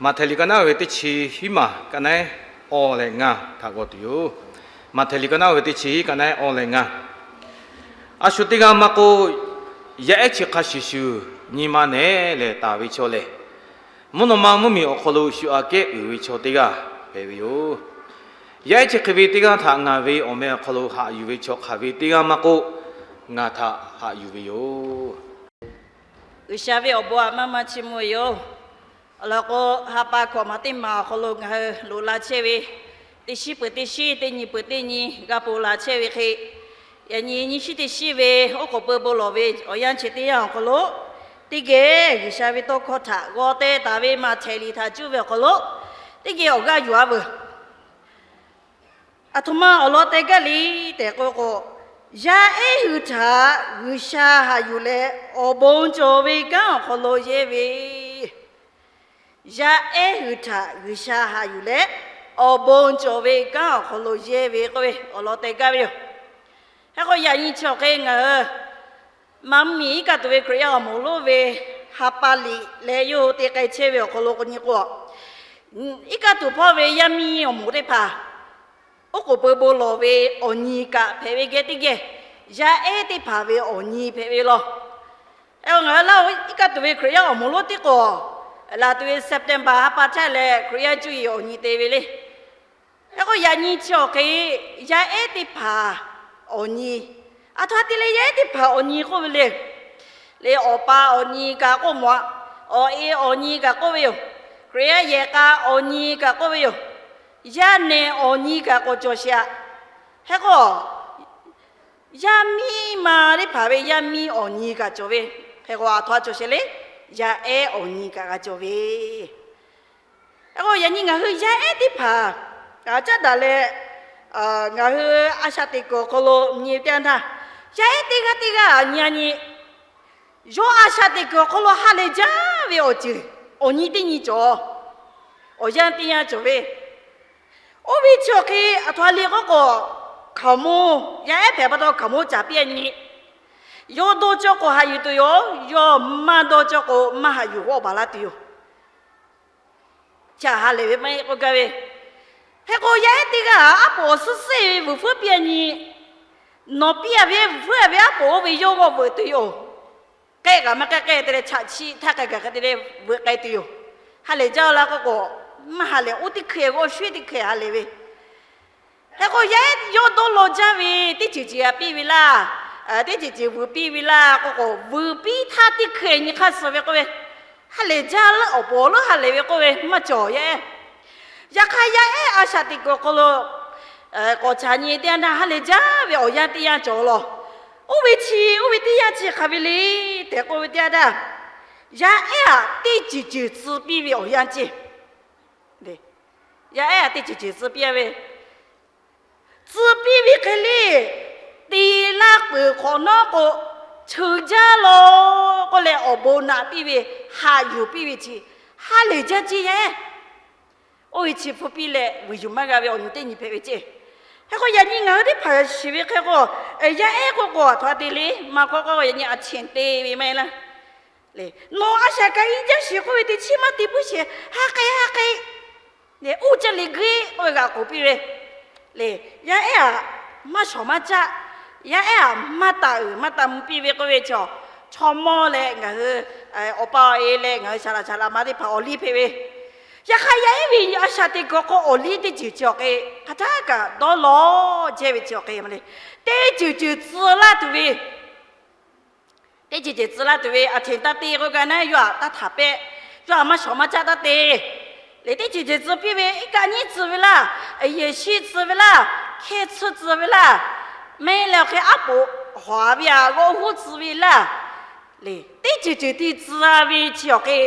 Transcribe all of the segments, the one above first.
Maꞈhtehˍ liꞈ ka naˉ ve teˇ chi hiˉ maˬ ka naˉ awˇ leh ngaˇ htaꞈ g'aw tuˬ yoˬ. Maꞈhtehˍ liꞈ ka naˉ ve teˇ chi hiˉ ka naˉ awˇ leh ngaˇ. A shu teˇ g'aˇ maˇ k'oˆ, yaˇ ehˉ chi hk'a shuˍ shuˍ nyi ma nehˬ leh taˍ ve chaw lehˬ, mvuhˇ naw ma mvuhˇmiˬ awˬ hk'aw lo shu aꞈ kehˉ uiˍ ve chaw teˇ g'aˇ hpehꞈ ve yoˬ. Yaˇ ehˉ chi hk'e ve teˇ g'aˇ htaꞈ ngaˬ ve awˬ meh awˬ hk'aw lo haꞈ yuˬ ve chaw hk'aˬ ve teˇ g'aˇ maˇ k'oˆ, ngaˬ htaꞈ haꞈ yuˬ ve yoˬ. G'uiˬsha ve awˬ bon aꞈ maˇ maˇ chiˇ mvuh ve yoˬ. Awˬ lawn k'o, ha pa hkawꞈ maˬ teˇ maˬ awˬ hk'aw lo ngaˬ hui loꞈ la chehˇ ve, teˇ shiˉ peuˬ teˇ shiˉ, teˇ nyi peuˬ teˇ nyi g'a ponˬ la chehˇ ve hk'e, yaꞈ nyi nyiˇ shiˉ teˇ shiˉ ve oˉ k'oˍ pui bon lawˬ ve awˬ yanˇ chi teˇ yanˇ awˬ hk'aw lo, teˇ geh G'uiˬsha ve tawˇ hkawˇ htaꞈ g'aw teh taˍ ve Maꞈhtehˍ liꞈ htaꞈ cuˇ ve awˬ hk'aw lo, teˇ geh awˬ g'aˇ yuˬ-a veuˬ. Aˬ htoꞈ ma awˬ lawn teh gaˇ le tehꞈ k'oˆ k'o, yaˇ ehˉ hui htaꞈ G'uiˬsha haꞈ yuˬ leh awˬ bon cawˬ ve kanˉ awˬ hk'aw lo yehˇ ve, yaˇ ehˉ hui htaꞈ G'uiˬsha haꞈ yuˬ leh awˬ bon cawˬ ve kanˉ awˬ hk'aw lo yehˇ ve k'oˆ ve awˬ lawn teh gaˇ ve yoˬ. Hk'e k'o, yaꞈ nyi chi awˬ hk'e ngaˬ hui Maˇ mvuhˇmiˬ iˉ kaˆ tuˬ ve Hkriꞈ yaˇ awˬ moˍ lonˉ ve ha pa liꞈ leh yawˇ hui te k'ai chehˇ ve awˬ hk'aw lo k'o nyi k'o, iˉ kaˆ tuˬ hpawˇ ve yaˇ miˇ awˬ moˍ teˇ hpaˍ oˉ k'oˍ pui bon lawˬ ve awˬ nyi kaꞈ hpehꞈ ve geh teˇ geh, yaˇ ehˉ teˇ hpaˍ ve awˬ nyi hpehꞈ ve law. Ngaˬ hui Laˇ huˍ iˉ kaˆ tuˬ ve Hkriꞈ yaˇ awˬ moˍ lonˉ tiˉ k'o, laˬ tuˬ ve September ha pa chehˇ leh Hkriꞈ yaˇ cuˇ yiˍ awˬ nyi te ve le. Hk'e k'o, yaꞈ nyi chi awˬ hk'e yaˇ ehˉ teˇ hpaˍ awˬ nyi, aˬ htoꞈ ma te leh yaˇ ehˉ teˇ hpaˍ awˬ nyi k'oˆ ve le. Le awˬ pa awˬ nyi kaꞈ k'oˆ mawˬ-a, awˬ e awˬ nyi kaꞈ k'oˆ ve yoˬ. Hkriꞈ yaˇ yehˬ k'a awˬ nyi kaꞈ k'oˆ ve yoˬ. Yaˇ nehˬ awˬ nyi kaꞈ k'awꞈ cawˬ sheˍ-a. Hk'e k'o, yaˇ miˇ ma teˇ hpaˍ ve yaˇ miˇ awˬ nyi kaꞈ cawˬ ve. Hk'e k'o, aˬ htoꞈ ma cawˬ sheˍ le, yaˇ ehˉ awˬ nyi kaꞈ g'a cawˬ ve. Hk'e k'o, yaꞈ nyi ngaˬ hui yaˇ ehˉ teˇ hpaˍ caˉ daꞈ leh, ngaˬ hui a shaꞈ teꞈ kuiˬ awˬ hk'aw lo nyi teˇ yanˇ htaˇ, yaˇ ehˉ teˇ g'aˇ teˇ g'aˇ nyi a nyi, yawˇ a shaꞈ teꞈ kuiˬ awˬ hk'aw lo ha lehˬ jaˇ ve awˬ ceuˬ awˬ nyi teˇ nyi cawˬ, awˬ yanˇ teˇ yanˇ cawˬ ve. Oˇ ve chi awˬ hk'e aˬ htoꞈ ma le k'oˆ k'o, hkaoˍmonˇ, yaˇ ehˉ hpehꞈ pa taw hkaoˍmonˇ caˍ piˇ a nyi. Yawˇ dawˇ cawˇ k'o haꞈ yuˬ tuˬ yoˬ. Yawˇ maˇ dawˇ cawˇ k'o maˇ haꞈ yuˬ g'awˆ baˬ laˇ tuˬ yoˬ. Chi ha lehˬ ve maˇ heˆ k'oˆ gaˇ ve. Hk'e k'o, yaˇ ehˉ teˇ g'aˇ aˉ poꞈ awˬ suhˉ suhˉ ve vuiˬ hpfuhˇ piˇ a nyi. Nawˬ piˇ a ve vuiˬ hpfuhˇ a ve aˉ poꞈ oˇ ve yawˇ g'awˆ veuꞈ tuˬ yoˬ. K'ehˆ kaꞈ maˇ k'ehˆ k'ehˆ te leh chaꞈ chiˆ htaˇ k'ai gaˬ hk'e te leh veuꞈ k'ai tuˬ yoˬ. Ha lehˬ jaˇ laˇ k'oˆ k'o, maˇ ha lehˬ, oˇ teˇ hkeh g'awˇ shuˉ teˇ hkeh ha lehˬ ve. Hk'e k'o, yaˇ ehˉ yawˇ dawˇ law jaˇ ve teˇ ceuˬ ceuˬ a piˇ ve laˇ, teˇ ceuˬ ceuˬ vuiˬ piˇ ve laˇ k'oˆ k'o, vuiˬ piˇ htaˇ teˇ hkeh nyi hk'aˇ suh ve k'oˆ ve, ha lehˬ jaˇ laˇ, awˬ poˍ awˬ leuˉ ha lehˬ ve k'oˆ ve maˇ cawˬ yaˇ ehˉ. Yaꞈ hk'aˇ, yaˇ ehˉ a shaꞈ teꞈ kuiˬ awˬ hk'aw lo k'awꞈ caˍ nyi teˇ yanˇ htaˇ, ha lehˬ jaˇ ve awˬ yanˇ teˇ yanˇ cawˬ law. Oˇ ve chi, oˇ ve teˇ yanˇ chi hk'aˬ ve le tehꞈ k'oˆ ve teˇ yanˇ htaˇ, yaˇ ehˉ aꞈ teˇ ceuˬ ceuˬ tcuh piˇ ve awˬ yanˇ ceˇ. Yaˇ ehˉ aꞈ teˇ ceuˬ ceuˬ tcuh piˇ a ve, tcuh piˇ ve hk'e le, te laˇ peuˬ hk'awꞈ nawˉ k'o, cheuˬ jaˇ law k'oˆ leh awˬ bon naꞈ piˇ ve, haꞈ yuˬ piˇ ve chi, ha lehˬ jaˇ ceˇ yaˇ ehˉ. Oˇ ve chi hpfuhˇ piˇ leh vuiˬ yuˬ maˇ g'a ve awˬ nyi teˇ nyi hpehꞈ ve ceˇ. Hk'e k'o, yaꞈ nyi ngaˬ hui teˇ hpaˍ shiˍ ve hk'e k'o, yaˇ ehˉ k'oˆ k'o aˬ htoꞈ ma te le, maˇ k'oˆ k'o yaꞈ nyi a cheꞈ te ve maˇ heˆ laˇ. Nawˬ a shaꞈ kaꞈ iˉ jaˇ sheˍ k'oˆ ve teˇ chiˉ maˇ te puiˉ sheˍ, ha k'ai ha k'ai. Uˇ caˇ le g'eˆ k'oˆ ve g'aꞈ k'oˍ piˇ ve le. Yaˇ ehˉ aꞈ maˇ shawˍ maˇ caˆ, yaˇ ehˉ aꞈ maˇ taˍ uiˍ maˇ taˍ mvuh piˇ ve k'oˆ ve chaw, chaw mawˇ leh ngaˬ hui awˬ pa awˬ e leh ngaˬ hui shaˍ laꞈ shaˍ laꞈ ma teˇ hpaˍ awˬ liˇ hpehꞈ ve. Yaꞈ hk'aˇ, yaˇ ehˉ ve a shaꞈ teꞈ kuiˬ awˬ hk'aw awˬ liˇ teˇ ceuˬ chi awˬ hk'e hk'aˬ htaˇ kaꞈ dawˇ law jehˇ ve chi awˬ hk'e le, teˇ ceuˬ ceuˬ tcuh laˇ tuˬ ve teˇ ceuˬ ceuˬ tcuh laˇ tuˬ ve aˬ htoꞈ ma taˇ te k'oˆ gaˇ na, yawˇ aꞈ taˇ htaˍ pehˆ, yawˇ aꞈ maˇ shawˍ maˇ caˆ taˇ te. Lehˬ, teˇ ceuˬ ceuˬ tcuh piˇ ve, iˉ kaˆ nyiˉ tcuh ve laˇ, yehˬ shiˆ tcuh ve laˇ, hkehˇ tsuhˇ tcuh ve laˇ, mehˆ leh awˬ hk'e aˉ poꞈ hawˍ ve aꞈ g'awˇ huˉ tcuh ve laˇ, lehˬ, teˇ ceuˬ ceuˬ te tcuh ve chi awˬ hk'e,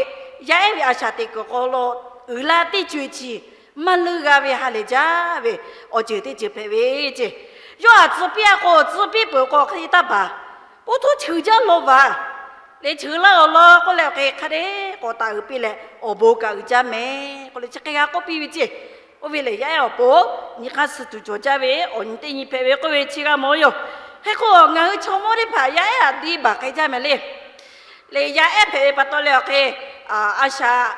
yaˇ ehˉ ve a shaꞈ teꞈ kuiˬ hk'aw lo uiˍ la teˇ ceuˬ chi maˇ leuˇ g'a ve ha lehˬ jaˇ ve awˬ ceuˬ teˇ ceuˬ hpehꞈ ve ceˇ. Yawˇ aꞈ tcuh piˇ a k'o, tcuh piˇ peuˬ k'o hk'e taˇ baˬ, oˇ htoˇ cheuˬ jaˇ law vaˬ. Lehˬ, cheuˬ laˇ awˬ lawn k'oˆ leh awˬ hk'e hk'a dehꞈ k'awꞈ taˍ uiˍ piˇ leh awˬ bon kaꞈ uiˍ jaˇ mehˍ k'oˆ leh chi hk'e g'a k'oˆ piˇ ve ceˇ. Oˇ ve lehˬ, yaˇ ehˉ awˬ pon nyi hk'aˇ suh tuˬ cawˬ jaˇ ve awˬ nyi teˇ nyi hpehꞈ ve k'oˆ ve chi g'a mawˬ ve yoˬ. Hk'e k'o, ngaˬ hui chaw mawˇ teˇ hpaˍ yaˇ ehˉ aꞈ te baˬ k'ai jaˇ mehˍ le. Lehˬ, yaˇ ehˉ hpehꞈ ve pa taw leh awˬ hk'e a shaꞈ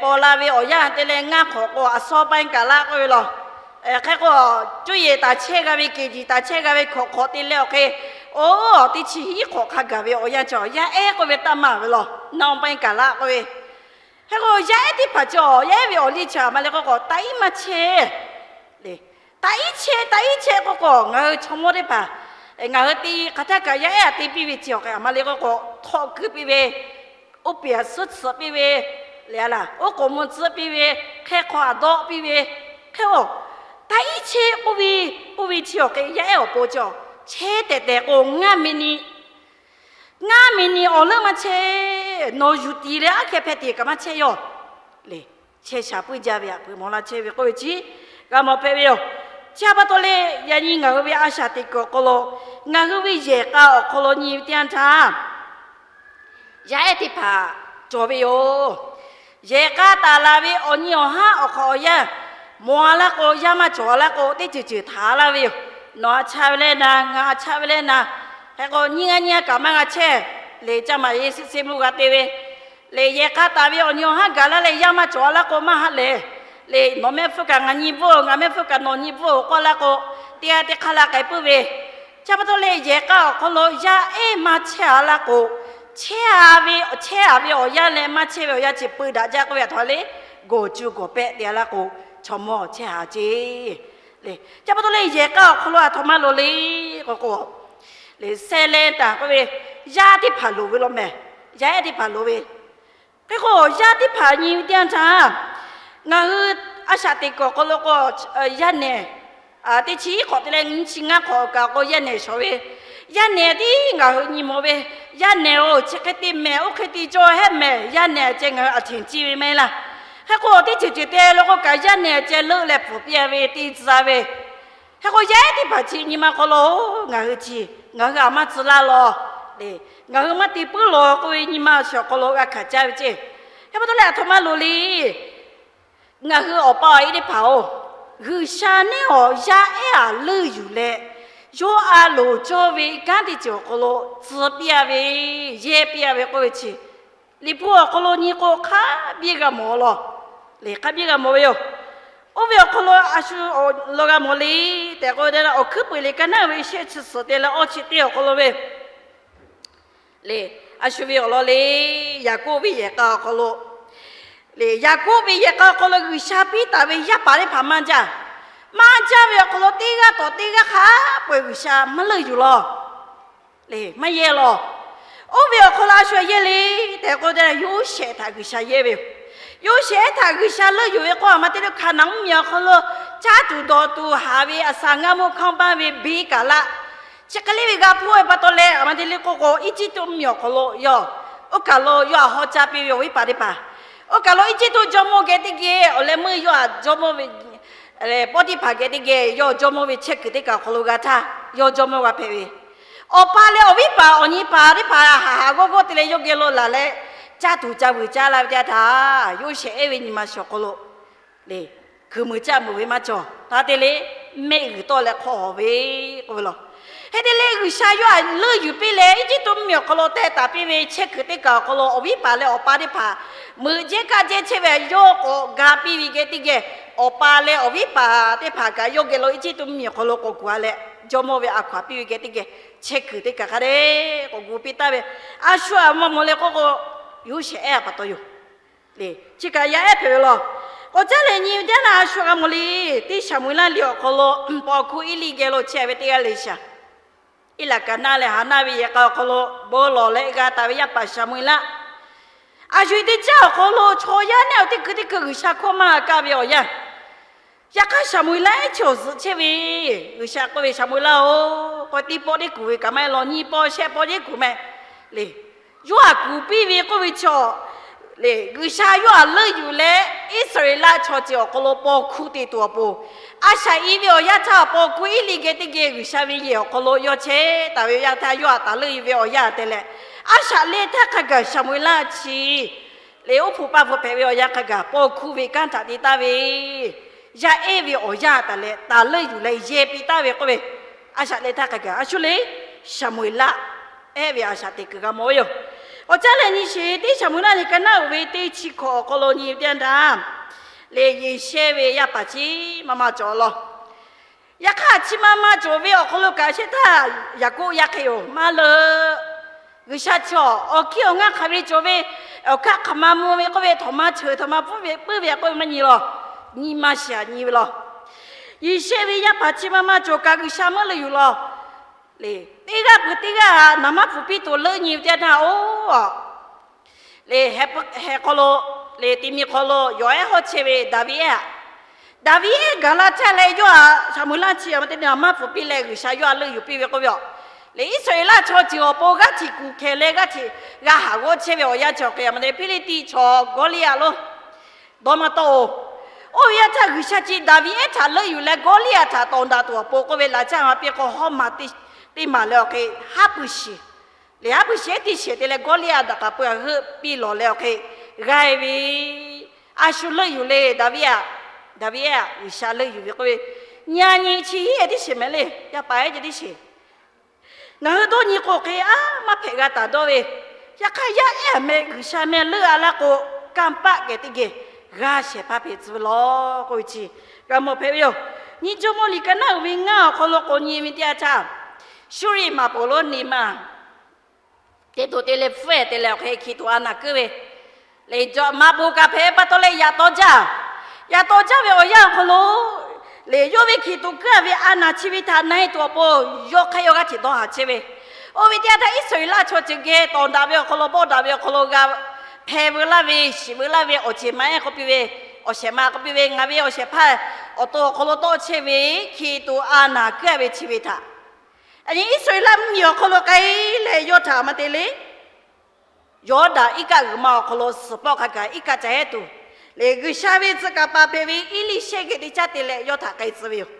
paw la ve awˬ yanˇ te leh ngaˇ hk'awꞈ k'o, အစောပိုင်းကာလ k'oˆ ve law. Hk'e k'o, cuˇ yiˍ taˍ chehˇ g'a ve, keˬ jiˍ taˍ chehˇ g'a ve hkawꞈ hk'awꞈ te leh awˬ hk'e, o, teˇ chi hiˉ hk'awꞈ hk'a gaˬ ve awˬ yanˇ chi yaˇ ehˉ k'oˆ ve taˇ maˇ ve law. နောက်ပိုင်းကာလ k'oˆ ve, hk'e k'o yaˇ ehˉ teˇ hpaˍ cawˬ, yaˇ ehˉ ve awˬ liˇ chi a ma le k'o k'o, taꞈ iˉ maˇ chehˇ. Taꞈ iˉ chehˇ, taꞈ iˉ chehˇ k'oˆ k'o, ngaˬ hui chaw mawˇ teˇ hpaˍ, ngaˬ hui te hk'aˬ htaˇ kaꞈ yaˇ ehˉ a te piˇ ve chi awˬ hk'e a ma le k'o k'o, htawꞈ keu piˇ ve, oˇ peˬ a suhˉ tsuhꞈ piˇ ve, le a laˬ, oˉ k'oˍ mvuh tcuhˉ piˇ ve, hk'e hk'aw a dawˆ piˇ ve, hk'e o, taꞈ iˉ chehˇ k'oˆ ve, k'oˆ ve chi awˬ hk'e yaˇ ehˉ awˬ pon cawˬ. Chehˇ tehˬ tehˬ k'o, ngaˇ miˬ ni, ngaˇ miˬ ni awˬ leuˉ maˇ chehˇ. Nawˬ yuˬ tiˍ leh aˉ hkeh hpeh tiˍ kaꞈ maˇ chehˇ yoˬ. Le, chehˇ sha puiˉ jaˇ ve aꞈ peuˬ mawˬ la chehˇ ve k'oˆ ve chi g'a mawˬ hpehꞈ ve yoˬ. Chi a pa taw leh, yaꞈ nyi ngaˬ hui ve a shaꞈ teꞈ kuiˬ awˬ hk'aw lo, ngaˬ hui ve yehˬ k'a awˬ hk'aw lo nyi ve teˇ yanˇ htaˇ, yaˇ ehˉ teˇ hpaˍ cawˬ ve yoˬ. Yehˬ k'a taˍ laˬ ve awˬ nyi awˬ haˉ awˬ hk'awꞈ awˬ yanˇ, mawˬ a laˇ k'o, yaˇ maˇ cawˬ a laˇ k'o, teˇ ceuˬ ceuˬ htaꞈ laˇ ve yoˬ. Nawˬ a chaˇ ve leh na, ngaˬ a chaˇ ve leh na, hk'e k'o nyiˇ g'aˇ nyiˇ g'aˇ kaꞈ maˇ g'a chehˇ. Le caˇ maˍ yeˇ suhˆ seˇ mvuhˇ g'a te ve, le yehˬ k'a taˍ ve awˬ nyi awˬ haˉ gaˬ laˇ leh yaˇ maˇ cawˬ a laˇ k'o maˇ haˆ lehˬ, le nawˬ mehˆ hpfuhˇ kaꞈ ngaˬ nyi bvuhˆ, ngaˬ mehˆ hpfuhˇ kaꞈ nawˬ nyi bvuhˆ k'oˆ laˇ k'o, teˇ g'aˇ teˇ hk'aˇ la k'ai puiˉ ve, chi pa taw leh yehˬ k'a awˬ hk'aw lo yaˇ ehˉ maˇ chehˇ a laˇ k'o, chehˇ a ve, chehˇ a ve awˬ yanˇ leh maˇ chehˇ ve awˬ yanˇ chi peu daꞈ jaˇ k'oˆ ve aˬ htoꞈ ma le, gawˬ cu gawˬ pehˆ te a laˇ k'o, chaw mawˇ chehˇ a ceˇ. Le, chi pa taw leh yehˬ k'a awˬ hk'aw lo aˬ htoꞈ ma loˍ le k'o k'o, le seh leh taˍ k'oˆ ve, yaˇ teˇ hpaˍ loˍ ve law mehˬ. Yaˇ ehˉ teˇ hpaˍ loˍ ve, hk'e k'o yaˇ teˇ hpaˍ nyi ve teˇ yanˇ htaˇ, ngaˬ hui a shaꞈ teꞈ kuiˬ awˬ hk'aw lo k'o, yaˇ nehˬ teˇ chi hiˉ hk'awꞈ te leh nyiˇ chi ngaˇ hk'awꞈ kaꞈ k'o yaˇ nehˬ shawˍ ve, yaˇ nehˬ tiˉ ngaˬ hui nyi mawˬ ve, yaˇ nehˬ oˬ chi hk'e te mehˬ, oˇ hk'e te cawˇ hehˉ mehˬ, yaˇ nehˬ ceh ngaˬ hui aˬ htiˍ ciˇ ve maˇ heˆ laˇ. Hk'e k'o teˇ ceuˬ ceuˬ te lo k'o kaꞈ yaˇ nehˬ ceh leuˆ leh pfuhˍ piˇ a ve, te tcuh a ve, hk'e k'o yaˇ ehˉ teˇ hpaˍ chi nyi ma hk'aw lo ngaˬ hui chi, ngaˬ hui aˬ maˇ tcuh laˇ law. Ngaˬ hui maˇ te puiˉ law k'oˆ ve nyi ma shawˍ hk'aw lo g'a hkanˍ caˇ ve ceˇ. Chi pa taw leh aˬ htoꞈ ma loˍ le. Ngaˬ hui awˬ pa awˬ e teˇ hpaˍ oˬ, G'uiˬsha neˉ awˬ yaˇ ehˉ aꞈ leuˆ yuˬ leh, yawˇ a loˍ cawˇ ve kanˉ teˇ ceuˬ awˬ hk'aw lo tcuh piˇ a ve, yehˇ piˇ a ve k'oˆ ve chi, Liꞈ hpu awˬ hk'aw lo nyi k'o hk'a biˇ g'a mawˬ law. Le hk'a biˇ g'a mawˬ ve yoˬ. Oˇ ve awˬ hk'aw lo a shu lo g'a mawˬ le tehꞈ k'oˆ ve, awˬ hkuiˉ puiˍ liꞈ ka naˉ ve shehˆ chi suhˍ te leh awˇ chi teˇ awˬ hk'aw lo ve, le, a shu ve awˬ lawn le, Yaˍkoˆ ve yehˬ k'a awˬ hk'aw lo, le, Yaˍkoˆ ve yehˬ k'a awˬ hk'aw lo G'uiˬsha piˇ taˍ ve yaˇ paˍ teˇ hpaˍ maˇ jaˇ. Maˇ jaˇ ve awˬ hk'aw lo teˇ g'aˇ tawˍ teˇ g'aˇ hk'a peu-eˬ G'uiˬsha maˇ leuˆ yuˬ law. Le maˇ yehˇ law. Oˇ ve awˬ hk'aw lo a shu yehˇ le tehꞈ k'oˆ ve, Yoˇsehꞈ htaꞈ G'uiˬsha yehˇ ve yoˬ. Yoˇsehꞈ htaꞈ G'uiˬsha leuˆ yuˬ ve k'o, aˬ ma te le Hkaˍnanˍ mvuhˇmiˬ awˬ hk'aw lo caˇ tuˬ dawˬ tuˬ haˍ ve aˬ saˍ ngaˇ mawˇ hkawˇ baˇ ve beˇ kaꞈ laˇ, chi hk'e le ve g'a hpuˇ ve pa taw leh, aˬ ma te le k'oˆ k'o, Eˇjiˇtuꞈ mvuhˇmiˬ awˬ hk'aw lo yawˇ, oˇ kaˬ lo yawˇ htaꞈ haw ca piˇ ve awˬ viˉ paˍ teˇ hpaˍ, oˇ kaˬ lo Eˇjiˇtuꞈ jawˇmawˇ geh teˇ geh awˬ leh meuˇ yawˇ htaꞈ jawˇmawˇ ve Pawˇtiˇhpaˍ geh teˇ geh yawˇ jawˇmawˇ ve chehˇ kuiˬ teˇ kaˬ awˬ hk'aw lo g'a htaˇ, yawˇ jawˇmawˇ g'a hpehꞈ ve, awˬ pa leh awˬ viˉ paˍ awˬ nyi paˍ teˇ hpaˍ haˍ haˍ g'awˇ g'awˇ te leh yawˇ geh lo laˬ leh, caˇ tuˬ ca vuiˬ caˇ la ve teˇ yanˇ htaˇ, Yoˇsehꞈ ehˉ ve nyi ma shawˍ hk'aw lo le, kuiˬ muiˬ caˆ muiˬ ve maˇ cawˬ. Hk'e te leh, mehˆ g'uiˬ tawˆ leh hk'aw hawˍ ve k'oˆ ve law. Hk'e te leh, G'uiˬsha yawˇ htaꞈ leuˆ yuˬ piˇ leh Eˇjiˇtuꞈ mvuhˇmiˬ awˬ hk'aw lo teh taˍ piˇ ve chehˇ kuiˬ teˇ kaˬ awˬ hk'aw lo awˬ viˉ paˍ leh awˬ pa teˇ hpaˍ meuꞈ jehˇ kaˆ jehˇ chehˇ ve, yawˇ k'awꞈ ga piˇ ve geh teˇ geh, awˬ pa leh awˬ viˉ paˍ teˇ hpaˍ kaꞈ yawˇ geh lo Eˇjiˇtuꞈ mvuhˇmiˬ awˬ hk'aw lo k'awꞈ gu a leh, jawˇmawˇ ve a hkaw a piˇ ve geh teˇ geh, chehˇ kuiˬ teˇ kaˬ hk'a dehꞈ k'awꞈ gu piˇ taˍ ve, a shu aˬ ma mawˬ leh k'oˆ k'o, Yoˇsehꞈ ehˉ a pa taw yoˬ. Le, chi kaꞈ yaˇ ehˉ hpehꞈ ve law. K'awꞈ caˉ leh nyi ve teˇ yanˇ a shu g'a mawˬ le, teˇ Saˍmoeˍlaˆ liꞈ awˬ hk'aw lo, paw hkuˇ Eˇliˇ geh lo chehˇ ve teˇ g'aˇ Leˍshaˍ, Eˇlaˍkaˍnaˆ leh Haˍnaˆ ve yehˬ k'a awˬ hk'aw lo bon lawˬ leh g'a taˍ ve yaˇ paˍ Saˍmoeˍlaˆ, a shu teˇ caˉ awˬ hk'aw lo chaw yaˇ neˉ awˬ teˇ hkui teˇ hkui G'uiˬsha hkawˇ maˇ g'a kaˇ ve awˬ yanˇ, yaꞈ hk'aˇ Saˍmoeˍlaˆ ehˉ chi awˬ zuhꞈ chehˇ ve, G'uiˬsha k'oˆ ve, Saˍmoeˍlaˆ-oˬ, k'awꞈ teˇ pawˆ teˇ kuˬ ve kaꞈ maˇ heˆ law, nyiˇ pawˆ shehˆ pawˆ teˇ kuˬ mehˍ le. Yawˇ htaꞈ kuˬ piˇ ve k'oˆ ve chaw le, G'uiˬsha yawˇ htaꞈ leuˆ yuˬ leh, Iˉsaˍreˍlaˆ chaw ceuˬ awˬ hk'aw lo paw hkuˇ te tuˬ awˬ pon, a shaꞈ i ve awˬ yanˇ htaˇ paw hkuˇ Eˇliˇ geh teˇ geh G'uiˬsha ve yehˬ awˬ hk'aw lo yawˇ chehˇ taˍ ve yanˇ htaˇ, yawˇ htaꞈ leuˆ yuˬ ve awˬ yanˇ te leh, a shaꞈ leh htaˇ hk'a gaˬ Saˍmoeˍlaˆ chi le, oˇ hpu paˇ hpu hpehꞈ ve awˬ yanˇ hk'a gaˬ paw hkuˇ ve kanˉ htaꞈ te taˍ ve, yaˇ ehˉ ve awˬ yanˇ taˍ leh taˍ leuˆ yuˬ leh yehˇ piˇ taˍ ve k'oˆ ve, a shaꞈ leh htaˇ hk'a gaˬ a shu le, Saˍmoeˍlaˆ ehˉ ve a shaꞈ teꞈ kuiˬ g'a mawˬ ve yoˬ. K'awꞈ caˉ leh nyi sheˍ, teˇ Saˍmo-eˍlaˆ liꞈ ka naˉ uiˍ ve teˇ chi hkawꞈ awˬ hk'aw lo nyi ve teˇ yanˇ htaˇ, leh Yeˍsehˇ ve yaˇ paˍ chi ma ma cawˬ law. Yaꞈ hk'aˇ chi ma ma cawˬ ve awˬ hk'aw lo kaꞈ shehˆ htaˇ Yaˍkoˆ yaˇ hk'e yoˬ maˇ leuˆ. G'uiˬsha chi awˬ hkiˇ awˬ ngaˇ hk'aˬ ve cawˬ ve, awˬ hkaˆ hk'aˬ ma mvuh ve k'oˆ ve, htawnˍ ma cheuˬ htaꞈ ma pfuhˇ ve puiˉ ve k'oˆ ve maˇ nyi law. Nyi ma shiˍ aꞈ nyi ve law. Yeˍsehˇ ve yaˇ paˍ chi ma ma cawˬ kaꞈ G'uiˬsha meuˉ leuˆ yuˬ law. Leh teˇ g'aˇ peuˬ teˇ g'aˇ naˍ maˇ pfuhˍ piˇ tuˬ leuˆ nyi ve teˇ yanˇ htaˇ, oˇ, leh heh hk'aw lo, leh ti mi hk'aw lo yawˬ ehˉ hawˉ chehˇ ve Daˍviˆ ehˉ aꞈ, Daˍviˆ ehˉ gaˬ la caˇ leh yawˇ aꞈ Saˍmo-eˍlaˆ chi aꞈ ma te naˍ maˇ pfuhˍ piˇ leh G'uiˬsha yawˇ aꞈ leuˆ yuˬ piˇ ve k'oˆ ve yoˬ. Leh Iˉsaˍreˍlaˆ chaw ceuˬ awˬ pon g'aˇ hteꞈ kuˬ hkehˬ leh g'aˇ hteꞈ g'a haˍ g'awˇ chehˇ ve awˬ yanˇ chi awˬ hk'e aꞈ ma te Hpiˇliˇtiˆ chaw Gawˇliˇaꞈ lonˉ dawˇ maˇ tawˆ oˬ. Oˇ ve yaˇ htaˇ G'uiˬsha chi Daˍviˆ ehˉ htaꞈ leuˆ yuˬ leh Gawˇliˇaꞈ htaꞈ tawˍ daꞈ tuˬ awˬ pon k'oˆ ve laꞈ caˇ ma piˇ k'o hawˉ ma teˇ maˬ leh awˬ hk'e haˉ pui shiˍ. Leh haˉ pui shiˍ ehˉ teˇ shiˍ te leh Gawˇliˇaꞈ daꞈ k'aꞈ peu-a heuˆ piˇ lawˬ leh awˬ hk'e g'a ve, a shu leuˆ yuˬ le Daˍviˆ aꞈ. Daˍviˆ ehˉ aꞈ G'uiˬsha leuˆ yuˬ ve k'oˆ ve, nyi nyi chi hiˉ ehˉ teˇ shiˍ mehˍ le. Yaˇ paˍ ehˉ ceh teˇ shiˍ ngaˬ hui dawˇ nyi k'o hk'e aˉ maˇ hpehꞈ g'a taˍ dawˇ ve, yaꞈ hk'aˇ yaˇ ehˉ aꞈ meh G'uiˬsha meh leuˆ-a laˇ k'o, kanˇ paˆ kehˬ teˇ geh g'a shehˍ hpaˇ hpehꞈ tcuh ve law k'oˆ ve chi g'a mawˬ hpehꞈ ve yoˬ. Nyi Jawˇmawˇ liꞈ ka naˉ uiˍ ve ngaˇ awˬ hk'aw lo k'awꞈ nyi ve teˇ yanˇ htaˇ, Suˇriˆ maˍ poˍ lonˉ Neˍmaꞈ teˇ to te leh hpfuhˇ-ehˍ te leh awˬ hk'e hkiˬ tuꞈ a naˬ kuiˉ ve, leh maˍ poˍ kaꞈ hpehꞈ pa taw leh yaꞈ taw jaˇ. Yaꞈ taw jaˇ ve awˬ yanˇ awˬ hk'aw lo, leh yawˇ ve hkiˬ tuꞈ kuiˉ-a ve a naˬ chi ve htaꞈ na-e tuˬ awˬ pon yawˇ hk'aˇ yawˇ g'aˇ hteꞈ dawˇ haˍ chehˇ ve. Oˇ ve teˇ yanˇ htaˇ Iˉsaˍreˍlaˆ chaw ceuˬ geh tawˍ daꞈ ve awˬ hk'aw lo, bawˆ daꞈ ve awˬ hk'aw lo g'a hpehꞈ veu laˇ ve, shiˍ veu laˇ ve awˬ ceuˬ ma ehˉ k'oˆ piˇ ve, awˬ shehˍ ma k'oˆ piˇ ve, ngaˬ ve awˬ shehˍ hpaˇ awˬ to awˬ hk'aw lo tawˆ chehˇ ve hkiˬ tuꞈ a naˬ kuiˉ-a ve chi ve htaꞈ, yaꞈ nyi Iˉsaˍreˍlaˆ mvuhˇmiˬ awˬ hk'aw lo k'ai leh yawˇ htaꞈ ma te le Yawˇdanˍ iˉ kaˆ g'uiˬ ma awˬ hk'aw lo suhˍ pawˆ hk'a gaˬ iˉ kaˆ ca hehˉ tuˬ, leh G'uiˬsha ve tcuh kaˍ paˍ hpehꞈ ve Eˇliˇshehˇ geh teˇ caˉ te leh yawˇ htaꞈ k'ai tcuh ve yoˬ.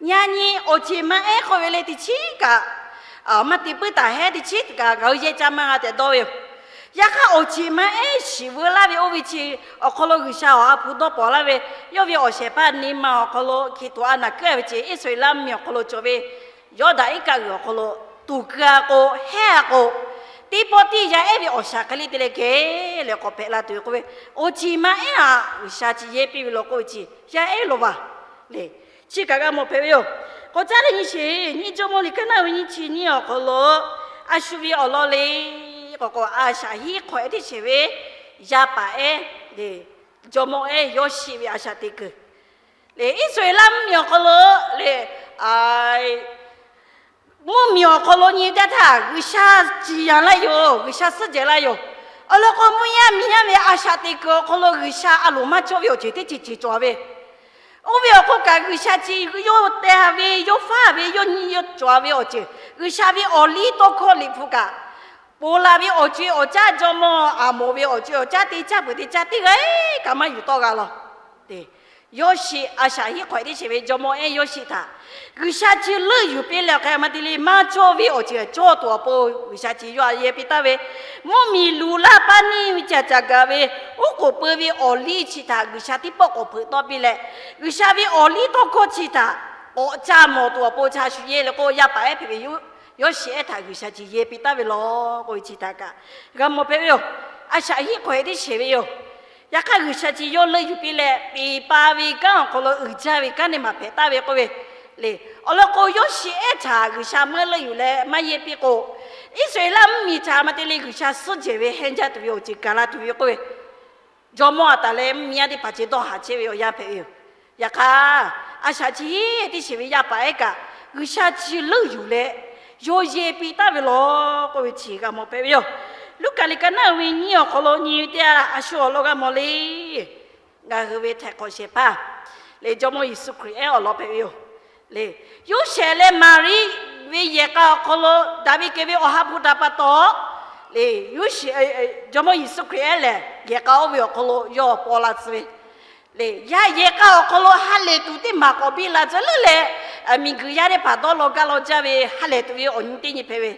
Yaꞈ nyi awˬ ceuˬ ma ehˉ k'oˆ ve leh teˇ chiˉ kaꞈ maˇ te puiˉ taˍ hehˉ teˇ chiˉ kaꞈ ngaˬ hui yehˇ caˇ maˇ g'a tehꞈ dawˇ ve yoˬ. Yaꞈ hk'aˇ awˬ ceuˬ ma ehˉ shiˍ veu laˇ ve oˇ ve chi awˬ hk'aw lo G'uiˬsha awˬ ha hpu dawˇ pawnˍ laˇ ve, yawˇ ve awˬ shehˍ hpaˇ Neˇmaˬ awˬ hk'aw lo hkiˬ tuꞈ a naˬ kuiˉ-a ve chi Iˉsaˍreˍlaˆ mvuhˇmiˬ awˬ hk'aw lo cawˬ ve Yawˇdanˍ iˉ kaˆ g'uiˬ awˬ hk'aw lo tuˍ keu-a k'o, hehˉ-a k'o, teˇ pawˆ tiˉ yaˇ ehˉ ve awˬ shaˍ hk'e le te leh geh leh k'awꞈ hpehꞈ la tuˬ ve k'oˆ ve, awˬ ceuˬ ma ehˉ-a G'uiˬsha chi yehˇ piˇ ve law k'oˆ ve chi yaˇ ehˉ lo vaˬ le. Chi kaꞈ g'a mawˬ hpehꞈ ve yoˬ. K'awꞈ caˉ leh nyi sheˍ, nyiˇ Jawˇmawˇ liꞈ kaˉ naˉ ve nyiˇ chi nyiˇ awˬ hk'aw lo a shu ve awˬ lawn le k'o k'o, a shaꞈ hiˉ hk'awꞈ ehˉ teˇ sheˍ ve yaˇ paˍ ehˉ le, jawˇmawˇ ehˉ Yawˇsheˆ ve a shaꞈ teꞈ kuiˬ le, Iˉsaˍreˍlaˆ mvuhˇmiˬ awˬ hk'aw lo le, mvuhˇmiˬ awˬ hk'aw lo nyi teˇ htaˇ G'uiˬsha ciˍ yanˍ laˇ yoˬ, G'uiˬsha suhˉ jehˬ laˇ yoˬ. Awˬ lawn k'o, mvuhˇ yaˇ miˬ yaˇ ve a shaꞈ teꞈ kuiˬ awˬ hk'aw lo G'uiˬsha a loˍ maˇ cawˇ ve awˬ ceuˬ teˇ ceuˬ ceuˬ cawˬ ve, oˇ ve awˬ hk'oˆ kaꞈ G'uiˬsha chi yawˇ te-a ve, yawˇ faˉ ve, yawˇ nyi yawˇ cawˬ ve awˬ ceuˬ, G'uiˬsha ve awˬ liˇ tawˇ hkawˇ liꞈ hpu kaꞈ ponˬ laˬ ve awˬ co-e awˬ caˉ, jawˇmawˇ aˬ moˍ ve awˬ co-e awˬ caˉ teˇ caˉ peuˬ teˇ caˉ teˇ g'aˇ kaꞈ maˇ yuˬ tawˆ g'a law. Yawˇsheˆ a shaꞈ hiˉ hk'awꞈ ehˉ teˇ sheˍ ve jawˇmawˇ ehˉ Yawˇsheˆ htaꞈ G'uiˬsha chi leuˆ yuˬ piˇ leh awˬ hk'e ma te le maˇ cawˇ ve awˬ ceuˬ cawˇ tuˬ awˬ pon G'uiˬsha chi yawˇ a yehˇ piˇ taˍ ve, mvuhˇmiˬ luˬ laˇ paˇ neˇ ve caˬ caˬ gaˬ ve oˉ k'oˍ peu ve awˬ liˇ chi htaꞈ G'uiˬsha teˇ pawˆ k'awꞈ hpeuꞈ tawˆ piˇ leh, G'uiˬsha ve awˬ liˇ tawˇ hkawˇ chi htaꞈ k'awꞈ ca mawˬ tuˬ awˬ pon ca shu yehˇ le k'o, yaˇ paˍ ehˉ hpehꞈ ve Yawˇsheˆ ehˉ htaꞈ G'uiˬsha chi yehˇ piˇ taˍ ve law k'oˆ ve chi htaꞈ kaꞈ g'a mawˬ hpehꞈ ve yoˬ. A shaꞈ hiˉ hk'awꞈ ehˉ teˇ sheˍ ve yoˬ. Yaꞈ hk'aˇ G'uiˬsha chi yawˇ leuˆ yuˬ piˇ leh, peˍ pa ve kanˉ awˬ hk'aw lo uiˍ jaˇ ve kanˉ neˇ maˬ hpehꞈ taˍ ve k'oˆ ve le. Awˬ lawn k'o, Yawˇsheˆ ehˉ htaꞈ G'uiˬsha meuˇ leuˆ yuˬ leh maˇ yehˇ piˇ k'o, Iˉsaˍreˍlaˆ mvuhˇmiˬ htaꞈ ma te le G'uiˬsha suhˉ jehˬ ve hehnˇ jaˇ tuˬ ve awˬ ceuˬ gaˬ la tuˬ ve k'oˆ ve, jawˇmawˇ a taˍ leh mvuhˇmiˬ yaˇ teˇ hpaˍ ceh dawˇ haˍ chehˇ ve awˬ yanˇ hpehꞈ ve yoˬ. Yaꞈ hk'aˇ, a shaꞈ chi hiˉ teˇ sheˍ ve yaˇ paˍ ehˉ kaꞈ G'uiˬsha chi leuˆ yuˬ leh yawˇ yehˇ piˇ taˍ ve law k'oˆ ve chi g'a mawˬ hpehꞈ ve yoˬ. Luˉkaꞈ liꞈ ka naˉ ve nyiˇ awˬ hk'aw lo nyi ve teˇ yanˇ, a shu awˬ lawn g'a mawˬ le. Ngaˬ hui ve htaiˍ hk'awꞈ shehˍ hpaˇ le, Jawˇmawˇ Yeˍsuˆ Hkriꞈ ehˉ awˬ lawn hpehꞈ ve yoˬ. Le, Yoˇsehꞈ leh Maˍriˆ ve yehˬ k'a awˬ hk'aw lo daꞈ ve kehˬ ve awˬ ha hpu htaꞈ pa taw, le, Yoˇsehꞈ, Jawˇmawˇ Yeˍsuˆ Hkriꞈ ehˉ lehˬ yehˬ k'a oˇ ve awˬ hk'aw lo yawˇ paw la tcuh ve le. Yaˇ yehˬ k'a awˬ hk'aw lo ha lehˬ tuˬ teˇ maˬ k'awꞈ biˇ la tcuh leuˉ leh, miˬguiˬ yaˇ teˇ hpaˍ dawˇ law gaˇ law jaˇ ve ha lehˬ tuˬ ve awˬ nyi teˇ nyi hpehꞈ ve,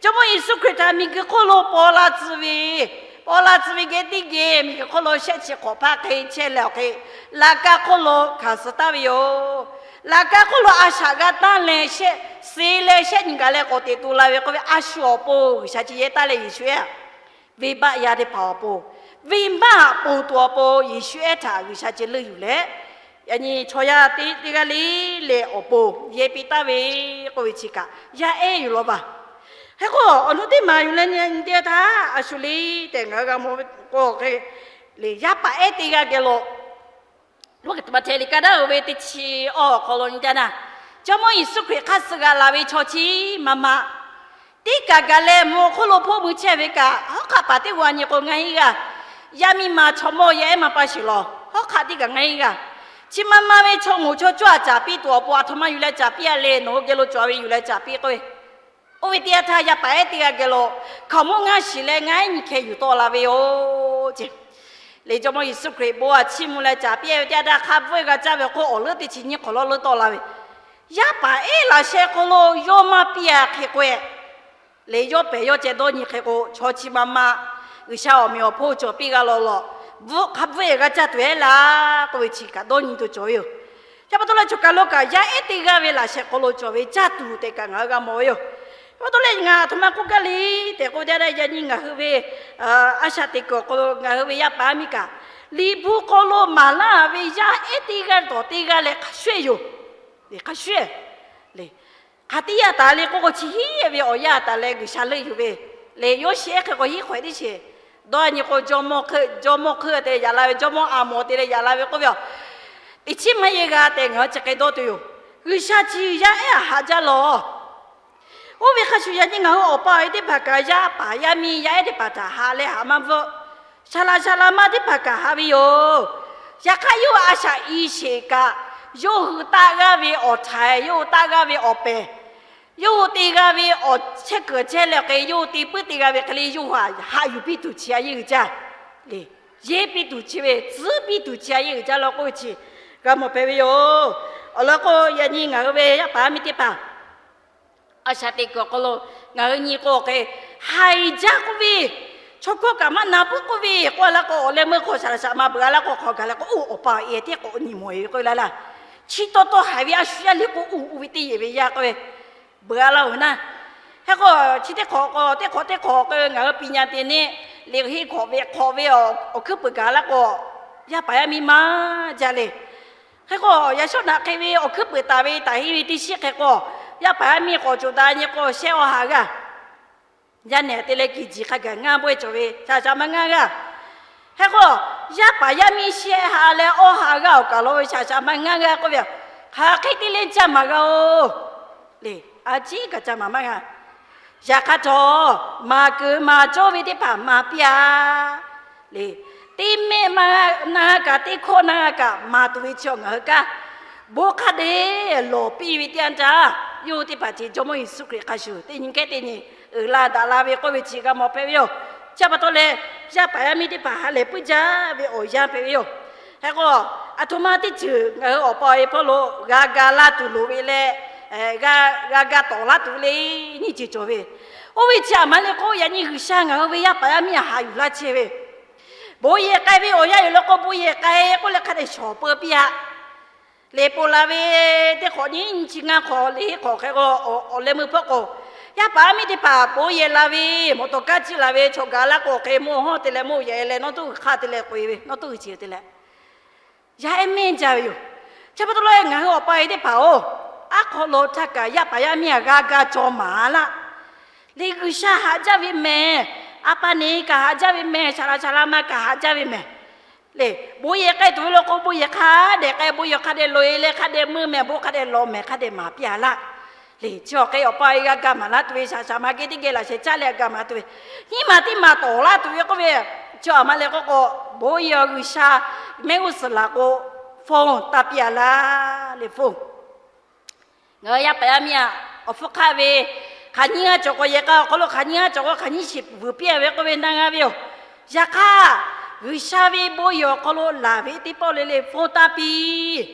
Jawˇmawˇ Yeˍsuˆ Hkriꞈ htaꞈ miˬguiˬ hk'oˆ lo paw la tcuh ve, paw la tcuh ve geh teˇ geh miˬguiˬ hk'oˆ lo shehˆ chi hk'awꞈ hpaˇ hk'e chehˇ leh awˬ hk'e, laꞈ ka hk'oˆ lo hkanˍ suh taˍ ve yoˬ. Laꞈ ka hk'oˆ lo a shaꞈ g'a tanˇ leh shehˆ, suh leh shehˆ nyi gaˬ leh k'awꞈ teꞈ tu la ve k'oˆ ve, a shu awˬ pon G'uiˬsha chi yehˇ taˍ leh Yeˍsuˆ ehˉ Venˇbaˆ yaˇ teˇ hpaˍ awˬ pon, venˇbaˆ ponˬ tuˬ awˬ pon Yeˍsuˆ ehˉ htaꞈ G'uiˬsha ceh leuˆ yuˬ leh, yaꞈ nyi chaw yaˇ teˇ g'aˇ le leh awˬ pon yehˇ piˇ taˍ ve k'oˆ ve chi kaꞈ yaˇ ehˉ yuˬ law vaˬ. Hk'e k'o awˬ nu teˇ maˬ yuˬ leh nyi teˇ htaˇ a shu le tehꞈ ngaˬ hui g'a mawˬ ve k'o, hk'e le yaˇ paˍ ehˉ teˇ g'aˇ geh lo Maꞈhtehˍ liꞈ ka daˇ uiˍ ve teˇ chi awˇ awˬ hk'aw lo nyi teˇ htaˇ, Jawˇmawˇ Yeˍsuˆ Hkriꞈ hk'aˇ suh g'a la ve chaw chi ma ma teˇ kaˬ gaˬ leh mvuhˇ awˬ hk'oˆ lo hpoˆ mui chehˇ ve kaꞈ, hawˉ hk'aˆ paˍ teˇ g'aˇ nyi k'o ngaˬ heˆ g'aˇ. Yaˇ miˇ ma chaw mawˇ yaˇ ehˉ maˇ pa sheˍ lawˬ, hawˉ hk'aˆ teˇ kaˬ ngaˬ heˆ g'aˇ. Chi ma ma ve chaw moˍ chaw cawˇ a caˍ piˇ tuˬ awˬ pon aˬ htoꞈ ma yuˬ leh caˍ piˇ a le, nawˬ hui geh lo cawˬ ve yuˬ leh caˍ piˇ k'oˆ ve, oˇ ve teˇ yanˇ htaˇ yaˇ paˍ ehˉ teˇ g'aˇ geh lo hkaoˍmonˇ ngaˇ shiˍ leh ngaˇ ehˉ nyi hkeh yuˬ tawˆ la ve yoˬ ceˇ. Lehˬ Jawˇmawˇ Yeˍsuˆ Hkriꞈ bon a chiˇ mvuh leh caˍ piˇ ve teˇ yanˇ htaˇ hk'a bvuhˆ g'a caˇ ve k'o awˬ leuˉ teˇ chi nyiˇ hk'awꞈ lawˉ leuˉ tawˆ la ve, yaˇ paˍ ehˉ laꞈ sheh hk'aw lo yawˇ maˇ piˇ a hk'e k'o e, lehˬ yawˇ pehˬ yawˇ ceh dawˇ nyi hk'e k'o chaw chi ma ma G'uiˬsha awˬ meꞈ awˬ hponˇ cawˬ piˇ g'a law law, bvuhˆ hk'a bvuhˆ e g'a caˇ tuˬ ehˉ laˇ k'oˆ ve chi kaꞈ dawˇ nyi tuˬ cawˬ ve yoˬ. Chi pa taw leh choˬ kaˬ lo kaꞈ yaˇ ehˉ teˇ g'aˇ ve laꞈ sheh hk'aw lo cawˬ ve caˇ tuˬ tehꞈ kaꞈ ngaˬ hui g'a mawˬ ve yoˬ. Chi pa taw leh ngaˬ aˬ htoꞈ ma k'oˆ gaˇ le tehꞈ k'oˆ ve teˇ yanˇ htaˇ, yaꞈ nyi ngaˬ hui ve a shaꞈ teꞈ kuiˬ awˬ hk'aw lo ngaˬ hui ve yaˇ paˍ yaˇ miˇ kaꞈ, liꞈ hpu hk'aw lo maˍ laˇ ve yaˇ ehˉ teˇ g'aˇ tawˍ teˇ g'aˇ leh hk'a shuˍ yoˬ. Lehˬ hk'a shuˍ lehˬ, hk'aˬ teˇ yanˇ taˍ le k'oˆ k'o chi hiˉ ve awˬ yanˇ taˍ leh G'uiˬsha leuˆ yuˬ ve, lehˬ Yoˇsehꞈ ehˉ hk'e k'o hiˉ hk'awꞈ e teˇ sheˍ, dawˇ nyi k'o jawˇmawˇ hk'eˆ, jawˇmawˇ hk'eˆ te yaꞈ la ve, jawˇmawˇ a mawˬ te leh yaꞈ la ve k'oˆ ve a, teˇ chiˉ maˇ yehˇ g'a tehꞈ ngaˬ hui chi hk'e dawˇ tuˬ yoˬ. G'uiˬsha chi yaˇ ehˉ a haꞈ jaˇ lawˬ. Oˇ ve hk'a shuˍ yaꞈ nyi ngaˬ hui awˬ pa awˬ e teˇ hpaˍ kaꞈ yaˇ paˍ yaˇ miˇ yaˇ ehˉ teˇ hpaˍ htaꞈ haꞈ leh haꞈ maˇ bvuhˆ. Saˍ laꞈ saˍ laꞈ ma teˇ hpaˍ kaꞈ haꞈ ve yoˬ. Yaꞈ hk'aˇ yawˇ hui a shaꞈ i sheˍ kaꞈ, yawˇ hui taˆ g'aˇ ve awˬ htaiˍ, yawˇ hui taˆ g'aˇ ve awˬ pehˬ, yawˇ hui te g'a ve awˬ chehˇ kuiˬ chehˇ leh hk'e yawˇ hui te puiˉ te g'a ve hk'e le yawˇ hui haꞈ yuˬ piˇ tuˬ chi a yeˇ uiˍ jaˇ. Lehˬ, yehˇ piˇ tuˬ chi ve tcuhˉ piˇ tuˬ chi a yeˇ uiˍ jaˇ law k'oˆ ve chi g'a mawˬ hpehꞈ ve yoˬ. Awˬ lawn k'o yaꞈ nyi ngaˬ hui ve yaˇ paˍ yaˇ miˇ teˇ hpaˍ a shaꞈ teꞈ kuiˬ awˬ hk'aw lo ngaˬ hui nyi k'o hk'e, haiˬ jaˇ k'oˆ ve, chaw hkawˇ kaꞈ maˇ na puiˉ k'oˆ ve k'oˆ a laˇ k'o, awˬ leh meuˇ hk'aw shaˍ laꞈ shaˍ ma beuꞈ a laˇ k'o hk'aw gaˬ leh k'o, oˇ awˬ pa awˬ e teˇ k'awꞈ nyi mawˬ e ve k'oˆ ve laˇ laˇ. Chi taw taw haiˬ ve a shu yaˇ liˇ k'o, uˬ uˬ ve teˇ yehˬ ve yaˇ k'oˆ ve beuꞈ a laˇ oˬ ve naˇ. Hk'e k'o chi teˇ hk'awꞈ k'o teˇ hk'awꞈ teˇ hk'awꞈ k'oˆ ve ngaˬ hui piˍ nyaˍ te neˆ, liꞈ henˇ hk'awꞈ ve hk'awꞈ ve awˬ hkuiˉ puiˍ gaˬ laˇ k'o, yaˇ paˍ yaˇ miˇ maˇ jaˇ le. Hk'e k'o yaꞈ shawˉ naꞈ hk'e ve awˬ hkuiˉ puiˍ taˍ ve taˍ henˇ ve teˇ shiˉ hk'e k'o, yaˇ paˍ yaˇ miˇ k'awꞈ coˬ daꞈ nyi k'o shehˆ awˇ ha g'aˇ, yaˇ nehˬ te leh kiˬ jiˬ hk'a gaˬ ngaˇ bawehˇ cawˬ ve shaˍ shaˍ ma ngaˇ g'aˇ. Hk'e k'o yaˇ paˍ yaˇ miˇ shehˆ ha leh awˇ ha g'aˇ awˬ kaˬ lo ve shaˍ shaˍ ma ngaˇ g'aˇ k'oˆ ve, hk'aˬ hk'e te leh caˇ maˍ g'a oˬ. Lehˬ, a ciˉ kaꞈ caˇ maˍ maˇ g'a. Yaꞈ hk'aˇ htawˇ, maˍ kuiˬ maˍ cawˇ ve teˇ hpaˍ maˍ piˇ a. Lehˬ, teˇ mehˆ na g'a kaꞈ teˇ hkawˇ na g'a kaꞈ maˍ tuˬ ve chi awˬ ngaˬ hui kaꞈ, bon hk'a dehꞈ lawˬ piˇ ve teˇ yanˇ htaˇ, yawˇ hui teˇ hpaˍ chi Jawˇmawˇ Yeˍsuˆ Hkriꞈ hk'a shuˍ teˇ nyi kehˉ teˇ nyi uiˍ la daꞈ la ve k'oˆ ve chi g'a mawˬ hpehꞈ ve yoˬ. Chi pa taw leh, yaˇ paˍ yaˇ miˇ teˇ hpaˍ ha lehˬ puiˉ jaˇ ve awˬ yanˇ hpehꞈ ve yoˬ. Hk'e k'o, aˬ htoꞈ ma teˇ ceuˬ ngaˬ hui awˬ pa awˬ e hpawˇ lo g'a ga laˇ tuˬ loˍ ve leh, g'a ga tawˍ laˇ tuˬ ve le, nyiˇ ceuˬ cawˬ ve. Oˇ ve chi aˬ ma le k'o, yaꞈ nyi G'uiˬsha ngaˬ hui ve yaˇ paˍ yaˇ miˇ a haꞈ yuˬ laˇ chehˇ ve, bon yehˬ k'ai ve awˬ yanˇ yoˬ le k'o, bon yehˬ k'ai k'oˆ leh hk'a dehꞈ shawˍ peu piˇ a. Lehˬ, ponˬ laˬ ve teˇ hk'awꞈ nyiˇ chi ngaˇ hk'awꞈ le hk'awꞈ hk'e k'o, awˬ leh meuˇ hpawˇ k'o, yaˇ paˍ yaˇ miˇ teˇ hpaˍ bon yehˬ la ve, mawˬ tawˍ kaˇ ciˇ la ve chaw gaˬ laˇ k'o, hk'e mawˇ hawˇ te leh mawˇ yehˬ leh nawˇ tuˉ g'uiˬ hk'aˇ te leh k'oꞈ e ve, nawˇ tuˉ g'uiˬ chi te leh, yaˇ ehˉ mehˇ jaˇ ve yoˬ. Chi pa taw leh ngaˬ hui awˬ pa awˬ e teˇ hpaˍ oˬ, aˉ hk'aw lo htaˇ kaꞈ yaˇ paˍ yaˇ miˇ a g'a ga cawˬ maˍ laˇ. Lehˬ, G'uiˬsha haꞈ jaˇ ve mehˬ, a pa neˬ kaꞈ haꞈ jaˇ ve mehˬ, shaˍ laꞈ shaˍ laꞈ ma kaꞈ haꞈ jaˇ ve mehˬ. Lehˬ, bon yehˬ k'ai tuˬ ve lo k'o, bon yehˬ hk'a dehꞈ k'ai, bon yehˬ hk'a dehꞈ loꞈ e leh hk'a dehꞈ meuˇ mehˬ, bon hk'a dehꞈ lawˬ mehˬ, hk'a dehꞈ maˍ piˇ a laˇ. Lehˬ, chi awˬ hk'e awˬ pa awˬ e g'a ga maˍ laˇ tuˬ ve shaˍ shaˍ ma geh teˇ geh laꞈ sheh caˇ leh a ga maˍ tuˬ ve, nyiˇ maˬ teˇ maˬ tawˍ laˇ tuˬ ve k'oˆ ve, chi aˬ ma leh k'oˆ k'o, bon yehˬ G'uiˬsha mehˆ g'uˇ suhˍ laˬ k'o, phone taˇ piˇ a laˇ. Lehˬ, phone ngaˬ hui yaˇ paˍ yaˇ miˇ a, awˬ hpfuhˇ hk'aˆ ve hk'aˬ nyiˇ g'aˇ cawˬ k'o, yehˬ k'a awˬ hk'aw lo hk'aˬ nyiˇ g'aˇ cawˬ k'o, hk'aˬ nyiˇ shiˍ vuiˬ piˇ a ve k'oˆ ve na g'a ve yoˬ. Yaꞈ hk'aˇ, G'uiˬsha ve bon yehˬ awˬ hk'aw lo laˬ ve teˇ pawˆ le le phone taˇ piˇ.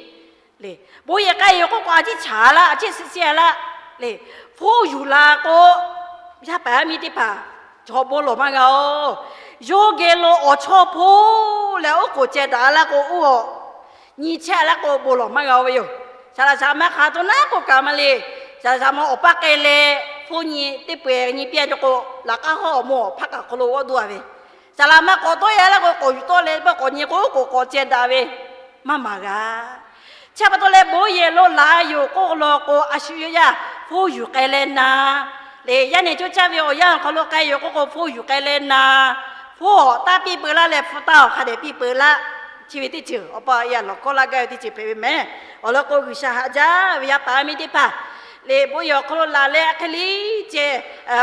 Lehˬ, bon yehˬ k'ai yoˬ k'oˆ k'o, a ciˉ chaˍ laˇ, a ciˉ suh suh a laˇ. Lehˬ, phone yuˬ la k'o, yaˇ paˍ yaˇ miˇ teˇ hpaˍ chaw bon lawˬ maˇ g'a oˬ. Yawˇ geh lo awˬ chawˇ hpoˆ leh oˉ k'oˍ ceh daꞈ laˇ k'o, oˇ a nyi chehˇ laˇ k'o bon lawˬ maˇ g'a oˬ ve yoˬ. Shaˍ laꞈ shaˍ ma hk'aˬ to naˉ k'o kaꞈ maˇ le. Shaˍ laꞈ shaˍ ma awˬ paˇ k'ai leh, k'oˆ nyi teˇ peu-eˬ nyi piˇ-a cawˬ k'o, laꞈ k'aˉ hawˉ awˬ mawˇ hpaˇ kaꞈ hk'aw lo g'awˇ duˇ-a ve, saˍ laꞈ ma k'awꞈ tawˆ-e laˇ k'o, k'awꞈ yuˬ tawˆ leh paˇ k'awꞈ nyi k'o, k'awꞈ k'awꞈ ceh daꞈ ve, maˇ maˍ g'a. Chi pa taw leh bon yehˬ lo laˬ yoˬ k'oˆ law k'o, a shu yawˇ yaˇ hpoˇ yuˬ k'ai leh na. Lehˬ, yaˇ nehˬ coˇ caˇ ve awˬ yanˇ awˬ hk'aw lo k'ai yoˬ k'oˆ k'o, hpoˇ yuˬ k'ai leh na. Hpoˇ awˬ taˇ piˇ peu laˇ leh, hpu taˇ awˬ hk'a dehꞈ piˇ peu laˇ. Chi ve teˇ ceuˬ Awˬ pa awˬ e a lawˬ hkawˇ laˇ gaˇ ve teˇ ceuˬ hpehꞈ ve mehˍ. Awˬ lawn k'o, G'uiˬsha haꞈ jaˇ ve yaˇ paˍ yaˇ miˇ teˇ hpaˍ lehˬ, bon yehˬ awˬ hk'aw lo laˬ leh hk'e le ceh,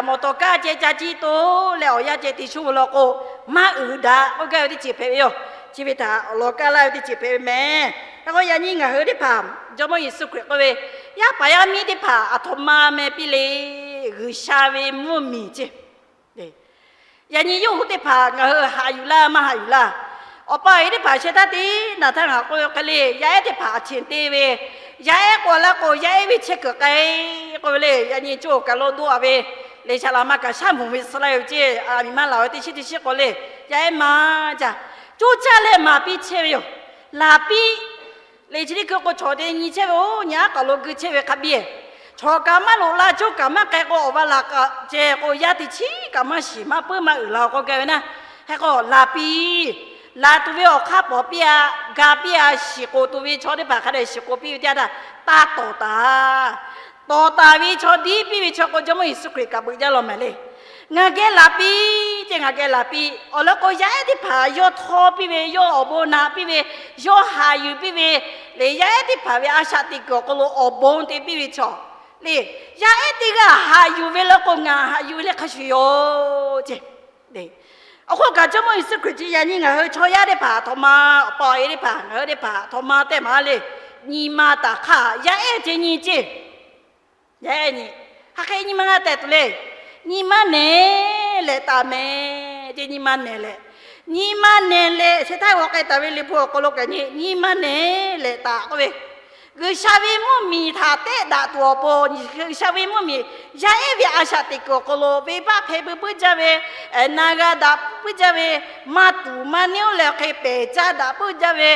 mawˬ tawˍ kaˇ ceh ca ciˇ to leh awˬ yanˇ ceh te shonˇ ve law k'o, maˇ uiˍ daꞈ k'oˆ gaˇ ve teˇ ceuˬ hpehꞈ ve yoˬ. Chi ve htaꞈ awˬ lawn kaˇ laˇ ve teˇ ceuˬ hpehꞈ ve mehˍ. Hk'e k'o, yaꞈ nyi ngaˬ hui teˇ hpaˍ Jawˇmawˇ Yeˍsuˆ Hkriꞈ k'oˆ ve, yaˇ paˍ yaˇ miˇ teˇ hpaˍ aˬ htoꞈ ma meh piˇ le, G'uiˬsha ve mvuhˇmiˬ ceh. Yaꞈ nyi yawˇ hui teˇ hpaˍ ngaˬ hui haꞈ yuˬ laˇ maˇ haꞈ yuˬ laˇ. Awˬ pa awˬ e teˇ hpaˍ sheh htaˇ teˇ naˬ htaˇ ngaˬ k'oˆ ve hk'e le, yaˇ ehˉ teˇ hpaˍ a ceh te ve, yaˇ ehˉ k'o laˇ k'o, yaˇ ehˉ ve chehˇ kuiˬ k'ai k'oˆ ve le. Yaꞈ nyi coˇ kaˬ lo doˆ-a ve, lehˬ saˍ laꞈ ma kaꞈ shaˉ mvuhˬ ve suh laˇ ve ceh, a miˬ ma laˬ ve teˇ shiˉ teˇ shiˉ k'o le, yaˇ ehˉ ma caˇ, coˇ caˇ leh maˍ piˇ chehˇ ve yoˬ. Laˬ piˇ lehˬ, chi teˇ hkui k'o chaw te nyi chehˇ ve-oˬ, nyi aˉ k'aˬ lo geu chehˇ ve hk'a biˇ, chaw kaꞈ maˇ loꞈ la, coˇ kaꞈ maˇ k'ai k'o, awˬ va laˬ kaꞈ ceh k'o, yaˇ teˇ chiˉ kaꞈ maˇ shiˍ maˇ puiˉ maˇ uiˍ la k'oˆ gaˇ ve naˉ. Hk'e k'o, laˬ piˇ. Laˬ tuˬ ve awˬ hk'aˇ pawˍ piˇ-a, ga piˇ-a, shiˍ k'oˍ tuˬ ve chaw teˇ hpaˍ hk'a dehꞈ shiˍ k'oˍ piˇ ve teˇ yanˇ htaˇ, taˇ tawˍ taˍ. Tawˍ taˍ ve chaw diˇ piˇ ve chaw k'o, Jawˇmawˇ Yeˍsuˆ Hkriꞈ kaꞈ beuꞈ jaˇ law mehˍ le. Ngaˬ geh laˬ piˇ ceh, ngaˬ geh laˬ piˇ. Awˬ lawn k'o, yaˇ ehˉ teˇ hpaˍ yawˇ htaw piˇ ve, yawˇ awˬ bon naꞈ piˇ ve, yawˇ haꞈ yuˬ piˇ ve, lehˬ yaˇ ehˉ teˇ hpaˍ ve a shaꞈ teꞈ kuiˬ awˬ hk'aw lo awˬ bon te piˇ ve chaw le. Yaˇ ehˉ teˇ g'aˇ haꞈ yuˬ ve law k'o, ngaˬ haꞈ yuˬ ve leh hk'a shuˍ yoˬ ceh. Awˬ hk'oˆ kaꞈ, Jawˇmawˇ Yeˍsuˆ Hkriꞈ chi yaꞈ nyi ngaˬ hui chaw yaˇ teˇ hpaˍ htaꞈ ma, awˬ pa awˬ e teˇ hpaˍ, ngaˬ hui teˇ hpaˍ htaꞈ ma tehˆ maˍ le. Nyi ma taˍ hk'aˇ, yaˇ ehˉ ceh nyi ceh. Yaˇ ehˉ nyi, hk'aˬ hk'e nyi ma g'a tehꞈ tuˬ le. Nyi ma nehˬ lehꞈ taˍ mehˍ ceh, nyi ma nehˬ lehꞈ. Nyi ma nehˬ lehꞈ, sheh htaˇ g'aw k'ai taˍ ve Liꞈ hpu awˬ hk'aw lo kaꞈ nyi, nyi ma nehˬ lehꞈ taˍ k'oˆ ve, G'uiˬsha ve mvuhˇmiˬ htaꞈ tehˆ daꞈ tuˬ awˬ pon, G'uiˬsha ve mvuhˇmiˬ yaˇ ehˉ ve a shaꞈ teꞈ kuiˬ awˬ hk'aw lo venˇbaˆ hpehˇ puiˉ puiˉ jaˇ ve, na g'a daꞈ puiˉ jaˇ ve, maˇ tuˍ maˇ neˉ-oˆ leh hk'e pehˬ caˇ daꞈ puiˉ jaˇ ve,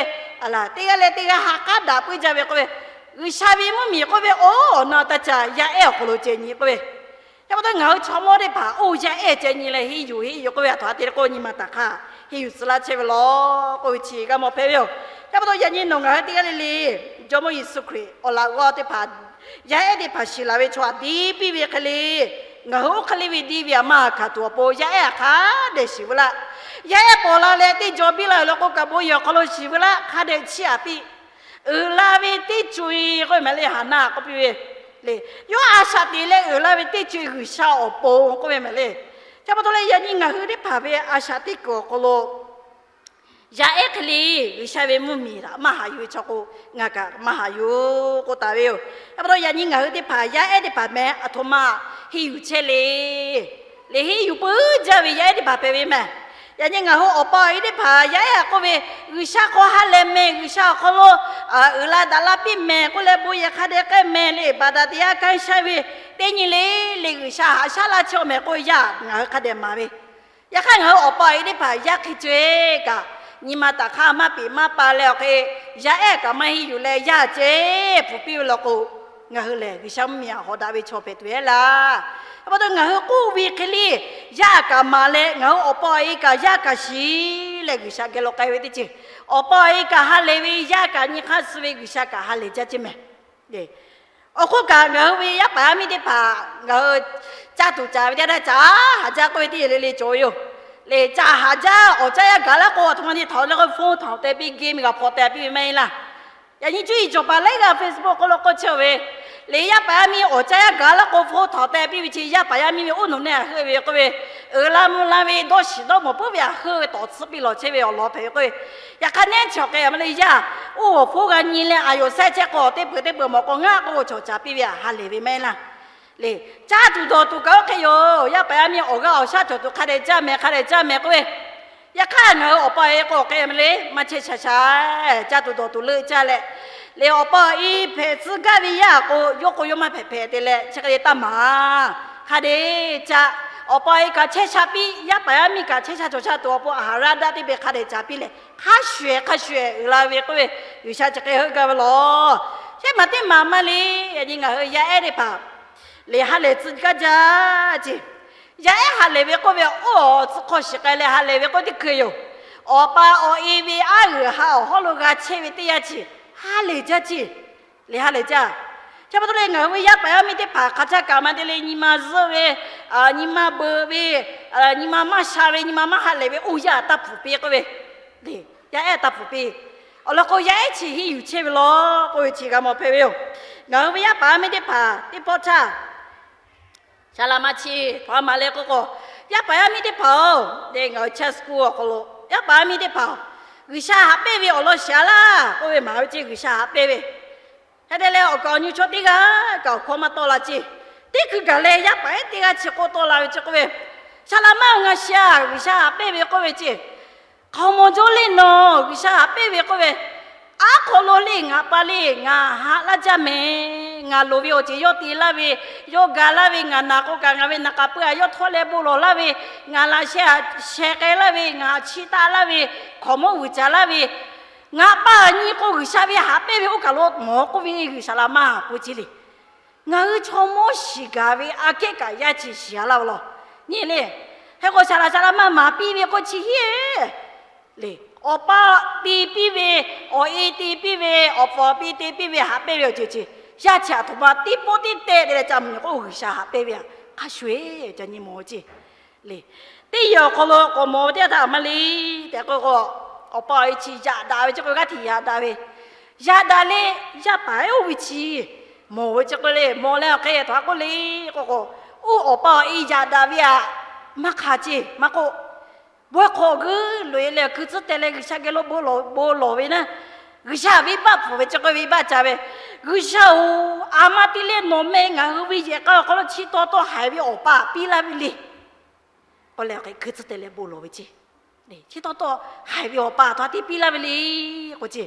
teˇ g'aˇ leh teˇ g'aˇ ha k'aˉ daꞈ puiˉ jaˇ ve k'oˆ ve, G'uiˬsha ve mvuhˇmiˬ k'oˆ ve, oˇ awˬ na taˇ ca yaˇ ehˉ awˬ hk'aw lo ceh nyi k'oˆ ve, Yaˇ pa taw ngaˬ hui chaw mawˇ teˇ hpaˍ oˇ yaˇ ehˉ ceh nyi leh henˇ yuˬ henˇ yuˬ k'oˆ ve, a htoꞈ a te k'o nyi ma taˍ hk'aˇ henˇ yuˬ tcuh laˇ chehˇ ve law k'oˆ ve chi g'a mawˬ hpehꞈ ve yoˬ. Yaˇ pa taw yaꞈ nyi nawˬ ngaˬ hui teˇ g'aˇ le le, Jawˇmawˇ Yeˍsuˆ Hkriꞈ awˬ laꞈ g'awˇ teˇ hpaˍ, yaˇ ehˉ teˇ hpaˍ shiˍ laˬ ve chaw htaꞈ diˇ piˇ ve hk'e le, ngaˬ hui oˇ hk'e le ve diˇ ve aꞈ maˇ hkanˍ tuˬ awˬ pon yaˇ ehˉ hk'a dehꞈ shiˍ veu laˇ. Yaˇ ehˉ pawˬ la leh teˇ jaw biˇ la ve law k'o, kaꞈ bon yehˬ awˬ hk'aw lo shiˍ veu laˇ, hk'a dehꞈ chiˇ aꞈ piˇ. Uiˍ la ve teˇ co-e k'oˆ ve mehˍ le, Haˍnaˆ k'oˆ piˇ ve le. Yawˇ a shaꞈ teꞈ leh uiˍ la ve teˇ co-e G'uiˬsha awˬ pon k'oˆ ve mehˍ le. Chi pa taw leh yaꞈ nyi ngaˬ hui teˇ hpaˍ ve a shaꞈ teˇ kuiˬ awˬ hk'aw lo yaˇ ehˉ hk'e le G'uiˬsha ve mvuhˇmiˬ htaꞈ maˇ haꞈ yuˬ ve chaw k'o, ngaˬ kaꞈ maˇ haꞈ yuˬ k'oˆ taˍ ve yoˬ. Chi pa taw yaꞈ nyi ngaˬ hui teˇ hpaˍ yaˇ ehˉ teˇ hpaˍ meh aˬ htoꞈ ma henˇ yuˬ chehˇ le. Lehˬ henˇ yuˬ puiˉ jaˇ ve yaˇ ehˉ teˇ hpaˍ hpehꞈ ve mehˍ. Yaꞈ nyi ngaˬ hui awˬ pa awˬ e teˇ hpaˍ yaˇ ehˉ k'oˆ ve, G'uiˬsha hk'aw ha lehˬ mehˍ, G'uiˬsha awˬ hk'aw lo uiˍ la daꞈ la piˇ mehˍ k'oˆ leh bon yehˬ hk'a dehꞈ k'ai mehˍ le, baˬ daꞈ teˇ yanˇ kanˇ sha ve teˇ nyi le, le G'uiˬsha haꞈ shaˉ laˇ chehˇ-oˆ mehˍ k'oˆ ve yaˇ ngaˬ hui hk'a dehꞈ maˍ ve. Yaꞈ hk'aˇ ngaˬ hui awˬ pa awˬ e teˇ hpaˍ yaˇ hk'e co-e kaꞈ, nyi ma taˍ hk'aˇ maˇ peꞈ maˇ pa leh awˬ hk'e, yaˇ ehˉ kaꞈ maˇ henˇ yuˬ leh yaˇ ceh pfuhˍ piˇ ve law k'o, ngaˬ hui lehˬ G'uiˬsha mvuhˇmiˬ htaꞈ hawꞈ daꞈ ve chaw hpehꞈ tuˬ ehˉ laˇ. Chi pa taw ngaˬ hui k'oˆ ve hk'e le, yaˇ kaꞈ maˍ leh ngaˬ hui awˬ pa awˬ e kaꞈ yaˇ kaꞈ shiˍ leh G'uiˬsha geh lo k'ai ve teˇ ceuˬ, awˬ pa awˬ e kaꞈ ha lehˬ ve, yaˇ kaꞈ nyi hk'aˇ suh ve, G'uiˬsha kaꞈ ha lehˬ jaˇ ceh mehˍ. Awˬ hk'oˆ kaꞈ ngaˬ hui ve yaˇ paˍ yaˇ miˇ teˇ hpaˍ ngaˬ hui caˇ tuˬ caˍ ve teˇ yanˇ htaˇ, caˇ haˍ jaˇ k'oˆ ve teˇ yehˬ le le cawˬ ve yoˬ. Lehˬ caˇ haˍ jaˇ, awˬ caˇ yaˇ gaˬ laˇ k'o, aˬ htoꞈ ma te htaꞈ leh k'o phone htaꞈ awˬ tehˬ piˇ, game g'a hpaw teh piˇ ve maˇ heˆ laˇ. Yaꞈ nyi cuˇ yiˍ cawˬ paˍ laiˉ g'aˇ Facebook hk'oˆ lo k'oˆ chehˇ-oˬ ve, lehˬ yaˇ paˍ yaˇ miˇ awˬ caˇ yaˇ gaˬ laˇ k'o, phone htaꞈ awˬ tehˬ piˇ ve chi yaˇ paˍ yaˇ miˇ ve oˇ nawˬ neˇ htaꞈ heuˆ ve k'oˆ ve, uiˍ la mvuh la ve dawˇ shiˍ dawˇ mawˬ puiˉ ve htaꞈ heuˆ ve tawˍ tsuhˇ piˇ lawˬ chehˇ ve awˬ lawn hpehꞈ ve k'oˆ ve, yaꞈ hk'aˇ neˉ chi awˬ hk'e a ma le yaˇ, oˇ awˬ hpon g'a nyi leh a yoˍ sehˉ chehˇ k'o, teˇ peuˬ teˇ peuˬ mawˬ k'o, ngaˬ k'oˆ ve chaw caˍ piˇ ve htaꞈ ha lehˬ ve maˇ heˆ laˇ. Lehˬ caˇ tuˬ dawˬ tuˬ kaꞈ oˇ hk'e yoˬ. Yaˇ paˍ yaˇ miˇ awˬ g'aˇ awˬ shaˉ cawˬ tuˬ hk'a dehꞈ caˇ mehˍ, hk'a dehꞈ caˇ mehˍ k'oˆ ve, yaꞈ hk'aˇ ngaˬ hui awˬ pa awˬ e k'o hk'e a ma le maˇ chehˇ sha sha, caˇ tuˬ dawˬ tuˬ leuˆ caˇ leh, lehˬ awˬ pa awˬ e hpehꞈ tcuh gaˇ ve yaˇ k'o, yawˇ k'o yawˇ maˇ hpehꞈ hpehꞈ te leh chi hk'e le taˇ maˍ. Hk'a dehꞈ caˇ, awˬ pa awˬ e kaꞈ chehˇ sha piˇ, yaˇ paˍ yaˇ miˇ kaꞈ chehˇ sha cawˬ sha tuˬ awˬ pon a haˍ raˇ daˇ teˇ beh hk'a dehꞈ caˍ piˇ leh, hk'a shuˍ shuˍ hk'a shuˍ shuˍ uiˍ la ve k'oˆ ve, G'uiˬsha chi hk'e heuˆ gaˇ ve lawˬ. Shehˆ maˬ teˇ maˬ maˇ le, yaꞈ nyi ngaˬ hui yaˇ ehˉ teˇ hpaˍ Liꞈ ha lehˬ tcuh gaˇ jaˇ ce. Yaˇ ehˉ ha lehˬ ve k'oˆ ve, oˇ awˬ tcuh hk'aw shiˍ k'ai leh ha lehˬ ve k'oˆ teˇ hkui yoˬ. Awˬ pa awˬ e ve aˉ g'uiˬ ha awˬ hawˉ lo g'a chehˇ ve teˇ yanˇ chi, ha lehˬ jaˇ ce. Liꞈ ha lehˬ jaˇ. Chi pa taw leh ngaˬ hui ve yaˇ paˍ yaˇ miˇ teˇ hpaˍ hk'aˬ htaˇ kaꞈ maˇ te leh nyi ma zuhˆ ve, nyi ma beuꞈ ve, nyi ma maˇ sha ve, nyi ma maˇ ha lehˬ ve, oˇ yaˇ taˇ pfuhˍ piˇ k'oˆ ve, yaˇ ehˉ taˇ pfuhˍ piˇ. Awˬ lawn k'o, yaˇ ehˉ chi henˇ yuˬ chehˇ ve law k'oˆ ve chi g'a mawˬ hpehꞈ ve yoˬ. Ngaˬ hui ve yaˇ paˍ yaˇ miˇ teˇ hpaˍ teˇ pawˆ htaˇ, Saˍ laꞈ ma chi htaꞈ maˍ leh k'oˆ k'o, yaˇ paˍ yaˇ miˇ teˇ hpaˍ-oˬ, te ngaˬ hui church school awˬ hk'aw lo, yaˇ paˍ yaˇ miˇ teˇ hpaˍ-oˬ, G'uiˬsha haꞈ pehnˇ ve awˬ lawn shiˍ a laˇ k'oˆ ve maˍ ve ce. G'uiˬsha haꞈ pehnˇ ve hk'e te leh, awˬ kaˍ awˬ nyu chaw teˇ g'aˇ kaꞈ awˬ hkawˇ maˇ tawˆ la ce. Teˇ hkui gaˬ leh yaˇ paˍ ehˉ teˇ g'aˇ chi k'oˆ tawˆ la ve ce k'oˆ ve, Saˍ laꞈ ma-oˬ, ngaˬ shiˍ-a, G'uiˬsha haꞈ pehnˇ ve k'oˆ ve ce. Hk'aw maw jawˇ le nawˬ, G'uiˬsha haꞈ pehnˇ ve k'oˆ ve, aˉ hk'aw lo le ngaˬ pa le, ngaˬ haꞈ laˇ jaˇ mehˍ. Ngaˬ loˍ ve awˬ ceuˬ yawˇ te laˇ ve, yawˇ ga laˇ ve, ngaˬ naˬ k'o kaꞈ ngaˬ ve naˬ k'aꞈ pui-a yawˇ htawˇ leh bon lawˬ laˇ ve, ngaˬ laꞈ sheh-a sheh k'ai laˇ ve, ngaˬ chiˇ taˆ laˇ ve, hk'awꞈ mawˇ vuiˬ caˍ laˇ ve, ngaˬ pa nyi k'o G'uiˬsha ve haꞈ pehnˇ ve oˇ kaˬ lo mawˬ k'oˆ ve, G'uiˬsha laꞈ ma k'oˆ ce le. Ngaˬ hui chaw mawˇ shiˍ gaˬ ve aꞈ kehˉ kaꞈ yaˇ chi shiˍ a laˇ ve law. Nyi le, hk'e k'o Saˍ laꞈ, Saˍ laꞈ ma maˍ piˇ ve k'o chi hiˉ le. Awˬ pa te piˇ ve, awˬ e te piˇ ve, awˬ pa awˬ pi te piˇ ve haꞈ pehnˇ ve awˬ ceuˬ ce. Yaˇ chi aˬ htoꞈ ma teˇ pawˆ teˇ teh te leh ca mvuhˬ nyi k'o G'uiˬsha haꞈ pehnˇ ve aꞈ hk'a shuˍ-eˬ ca nyi mawˬ ce. Le, teˇ yehˬ awˬ hk'aw lo k'awꞈ mawˬ ve teˇ htaˇ maˇ le tehꞈ k'o k'o, awˬ pa awˬ e chi yaꞈ daꞈ ve chi k'o g'aˇ hteꞈ yaꞈ daꞈ ve, yaꞈ daꞈ le, yaˇ paˍ ehˉ oˇ ve chi mawˬ ve chi k'o le, mawˬ leh awˬ hk'e htaꞈ k'oˆ le k'o k'o, oˇ awˬ pa awˬ e yaꞈ daꞈ ve aꞈ maˇ hk'aˬ ce maˇ k'oˆ, bon hk'awꞈ g'uiˇ loꞈ-e leh awˬ hkui tcuhˉ teh leh G'uiˬsha geh lo bon lawˬ ve naˉ, G'uiˬsha venˇbaˆ pfuhˍ ve chi k'o venˇbaˆ ca ve, G'uiˬsha-oˬ, aˬ ma te leh nawˬ meh ngaˬ hui ve yehˬ k'a awˬ hk'aw lo chi taw taw haiˬ ve awˬ pa piˇ laˇ ve le. K'oˆ leh awˬ hk'e hkui tcuhˉ teh leh bon lawˬ ve ce. Chi taw taw haiˬ ve awˬ pa htawˇ tiˉ piˇ laˇ ve le k'o ce.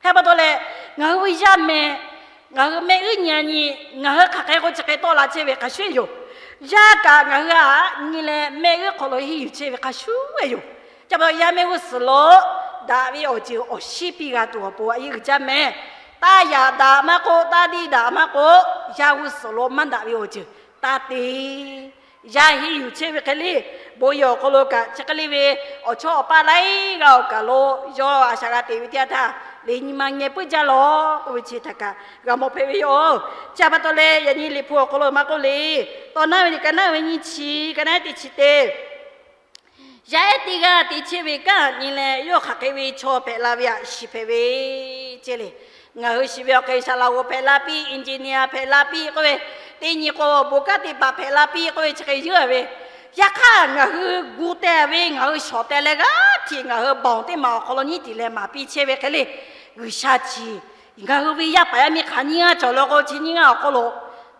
Hk'e pa taw leh, ngaˬ hui ve yaˇ meh, ngaˬ hui mehˆ g'uˉ nyi a nyi, ngaˬ hui hk'aˬ hk'e k'o chi hk'e tawˆ la chehˇ ve hk'a shuˍ yoˬ. Yaˇ kaꞈ ngaˬ hui haꞈ nyi leh mehˆ g'uˉ hk'aw lo henˇ yuˬ chehˇ ve hk'a shuˍ-eˬ yoˬ. Chi pa taw yaˇ mehˆ g'uˇ suhˍ lo daꞈ ve awˬ ceuˬ awˬ shiˉ piˇ g'a tuˬ awˬ pon a yeˇ g'uiˬ caˇ meh. Taˇ yaꞈ daꞈ maˇ k'oˆ, taˇ diˇ daꞈ maˇ k'oˆ, yaˇ g'uˇ suhˍ lo maˇ daꞈ ve awˬ ceuˬ taˇ te. Yaˇ henˇ yuˬ chehˇ ve hk'e le, bon yehˬ awˬ hk'aw lo kaꞈ chi hk'e le ve, awˬ chawˇ awˬ paˇ laiˉ g'aˇ awˬ kaˬ lo yawˇ a shaꞈ g'a teꞈ ve teˇ yanˇ htaˇ, liꞈ nyi ma ngeh puiˉ jaˇ lawˬ k'oˆ ve chi htaꞈ kaꞈ g'a mawˬ hpehꞈ ve yoˬ. Chi pa taw leh yaꞈ nyi Liꞈ hpu awˬ hk'aw lo maˇ k'oˆ le, Tawˇ naˉ ve liꞈ ka naˉ ve nyiˇ chi, ka naˉ teˇ chi te Yaˇ ehˉ teˇ g'aˇ te chehˇ ve kanˉ nyi leh, yawˇ hk'aˬ hk'e ve chaw hpehꞈ la ve aꞈ shiˍ hpehꞈ ve ce le. Ngaˬ hui shiˍ ve awˬ hk'e saˍ laꞈ g'oˍ hpehꞈ la piˇ, engineer hpehꞈ la piˇ k'oˆ ve, teˇ nyi k'o bon kanˉ te paˍ hpehꞈ la piˇ k'oˆ ve chi hk'e yeuˇ ve. Yaꞈ hk'aˇ ngaˬ hui gu teh ve, ngaˬ hui shawˍ teh leh g'aˇ hteꞈ ngaˬ hui bawˬ teˇ maˬ awˬ hk'aw lo nyiˉ tiˍ leh maˍ piˇ chehˇ ve hk'e le, G'uiˬsha chi ngaˬ hui ve yaˇ paˍ yaˇ miˇ hk'aˬ nyiˇ g'aˇ cawˬ le k'o, chi nyiˇ g'aˇ awˬ hk'aw lo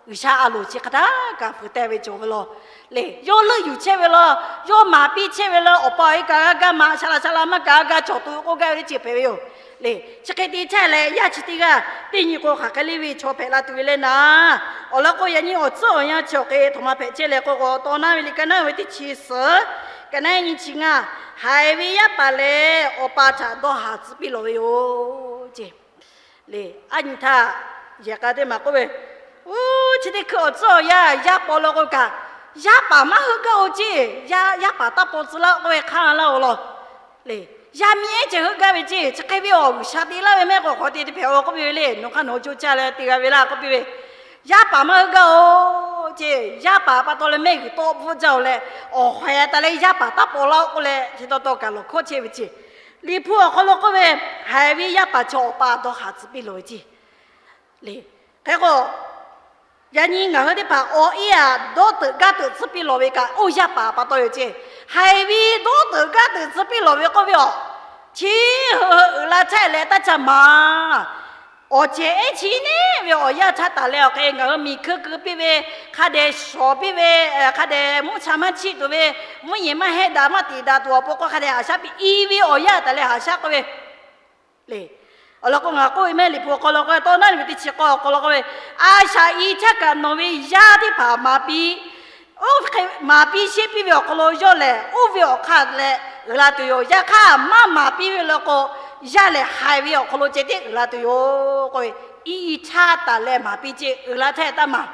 G'uiˬsha a loˍ chi hk'a htaˇ kaꞈ fuiˍ teh ve cawˬ ve law. Le, yawˇ leuˆ yuˬ chehˇ ve law, yawˇ maˍ piˇ chehˇ ve law, awˬ pa awˬ e kaꞈ g'a gaˇ ma, saˍ laꞈ saˍ laꞈ maˇ kaꞈ g'a gaˇ cawˬ tuˬ k'oˆ gaˇ ve teˇ ceuˬ hpehꞈ ve yoˬ. Le, chi hk'e te chehˇ leh, yaˇ chi teˇ g'aˇ teˇ nyi k'o hk'aˬ hk'e le ve chaw hpehꞈ la tuˬ ve le naˍ. Awˬ lawn k'o, yaꞈ nyi awˬ tcuhˉ awˬ yanˇ chi awˬ hk'e htoꞈ ma hpehꞈ chehˇ leh k'o k'o, Tawˇ naˉ ve liꞈ ka naˉ ve teˇ chi suhˍ, ka naˉ nyi chi ngaˇ, haiˬ ve yaˇ paˍ lehˬ awˬ pa htaꞈ dawˇ haˍ tcuh piˇ lawˬ ve yoˬ ce. Le, a nyi htaˇ yehˬ k'a teˇ maˬ k'oˆ ve, Uˉ, chi teˇ hkui awˬ tcuhˉ awˬ yanˇ yaˇ paw law k'o kaꞈ, yaˇ paˍ maˇ heuˆ gaˇ-oˬ ce. Yaˇ, yaˇ paˍ taˇ paw tcuh laˇ k'oˆ ve hk'aˇ laˇ-oˬ law. Le, yaˇ miˇ ehˉ ceh heuˆ gaˇ ve ce. Chi hk'e ve awˬ G'uiˬsha te laˇ ve mehˆ k'o hk'aw te te hpehꞈ-oˬ k'oˆ piˇ ve le. Nawˬ hk'aˇ nawˬ hui co caˇ leh te g'a ve laˇ k'oˆ piˇ ve, Yaˇ paˍ maˇ heuˆ gaˇ-oˬ ce. Yaˇ paˍ pa taw leh mehˆ g'uiˬ tawˆ bvuhˆ jaˇ-oˬ leh, awˬ haiˬ taˍ leh yaˇ paˍ taˇ paw laˇ-oˬ k'oˆ leh, chi taw taw kaꞈ lawˬ hkawˇ chehˇ ve ce. Liꞈ hpu awˬ hk'aw lo k'oˆ ve, haiˬ ve yaˇ paˍ chi awˬ pa dawˇ haˍ tcuh piˇ lawˬ ve ce. Le, hk'e k'o, yaꞈ nyi ngaˬ hui teˇ hpaˍ awˬ e aꞈ dawˇ teuꞈ gaˇ teuꞈ tcuh piˇ lawˬ ve kaꞈ, oˇ yaˇ paˍ pa taw yoˬ ce. Haiˬ ve dawˇ teuꞈ gaˇ teuꞈ tcuh piˇ lawˬ ve k'oˆ ve aˬ, chi hui uiˍ la htaˇ leh taˇ ca maˍ. Awˬ cehˬ ehˉ chi neˉ ve awˬ yanˇ htaˇ taˍ leh awˬ hk'e ngaˬ hui miˬ hkui keu piˇ ve, hk'a dehꞈ shawˍ piˇ ve, hk'a dehꞈ mvuhˇ cha maˇ chiˆ tuˬ ve, mvuhˇ yeˬ maˇ hehˆ daꞈ maˇ tiꞈ daꞈ tuˬ awˬ pon k'o hk'a dehꞈ haꞈ shaˉ piˇ, i ve awˬ yanˇ taˍ leh haꞈ shaˉ k'oˆ ve le. Awˬ lawn k'o, ngaˬ k'oˆ ve mehˆ Liꞈ hpu awˬ hk'aw lo k'oˆ ve, Tawˇ naˉ ve teˇ chi k'awˇ awˬ hk'aw lo k'oˆ ve, A shaꞈ i htaˇ kaꞈ nawˬ ve yaˇ teˇ hpaˍ maˍ piˇ, oˇ hk'e maˍ piˇ sheˆ piˇ ve awˬ hk'aw lo yawˇ lehˬ, oˇ ve awˬ hk'aˇ leh uiˍ la tuˬ yoˬ. Yaꞈ hk'aˇ maˇ maˍ piˇ ve le k'o, yaˇ lehˬ haiˬ ve awˬ hk'aw lo ceh tiˉ uiˍ la tuˬ yoˬ k'oˆ ve, i i htaˇ taˍ leh maˍ piˇ ce, uiˍ la htaˇ taˇ maˍ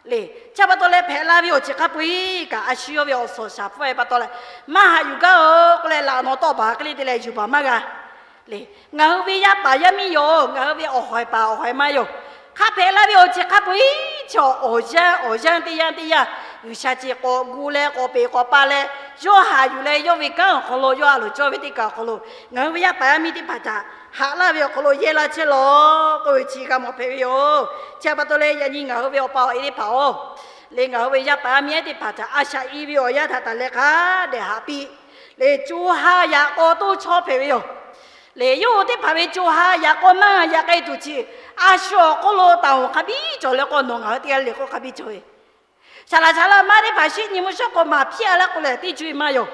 Le, chi pa taw leh hpehꞈ la ve awˬ ceuˬ hk'a peu-eˬ kaꞈ a shu yawˇ ve awˬ suhˍ shaˍ hpfuhˇ ve pa taw leh, maˇ haꞈ yuˬ gaˇ-oˬ k'oˆ leh laꞈ nawˬ tawˆ baˬ hk'e le te leh yuˬ baˬ maˇ g'a. Le, ngaˬ hui ve yaˇ paˍ yaˇ miˇ yoˬ. Ngaˬ hui ve awˬ hawehˍ paˍ awˬ hawehˍ ma yoˬ. Hk'a hpehꞈ la ve awˬ ceuˬ hk'a peu-eˬ chaw awˬ yanˇ awˬ yanˇ teˇ yanˇ teˇ yanˇ, G'uiˬsha ce k'o gu leh k'awꞈ peꞈ k'awꞈ pa leh, yawˇ haꞈ yuˬ leh yawˇ ve kanˉ awˬ hk'aw lo yawˇ a loˍ cawˇ ve teˇ kaꞈ awˬ hk'aw lo ngaˬ hui ve yaˇ paˍ yaˇ miˇ teˇ hpaˍ htaꞈ haꞈ laˇ ve awˬ hk'aw lo yehˇ laˇ chehˇ lawˬ k'oˆ ve chi g'a mawˬ hpehꞈ ve yoˬ. Chi pa taw leh yaꞈ nyi ngaˬ hui ve awˬ pa awˬ e teˇ hpaˍ-oˬ, le ngaˬ hui ve yaˇ paˍ yaˇ miˇ ehˉ teˇ hpaˍ htaꞈ a shaꞈ i ve awˬ yanˇ htaꞈ taˍ leh hk'a dehꞈ haꞈ piˇ. Le, co ha yaꞈ k'aw toˇ chawˇ hpehꞈ ve yoˬ. Le, yawˇ hui teˇ hpaˍ ve co ha yaꞈ k'aw maˇ yaꞈ k'ai tuˬ chi, a shu awˬ hk'oˆ lo taˍ-oˬ hk'a biˇ cawˬ leh k'o, nawˬ ngaˬ hui teˇ g'aˇ le k'o hk'a biˇ cawˬ ve. Saˍ laꞈ saˍ laꞈ ma teˇ hpaˍ shinˉ nyi mvuhˇ shawˉ k'o maˍ hpiˇ-a laˇ k'o lehˬ teˇ co-e maˇ yoˬ.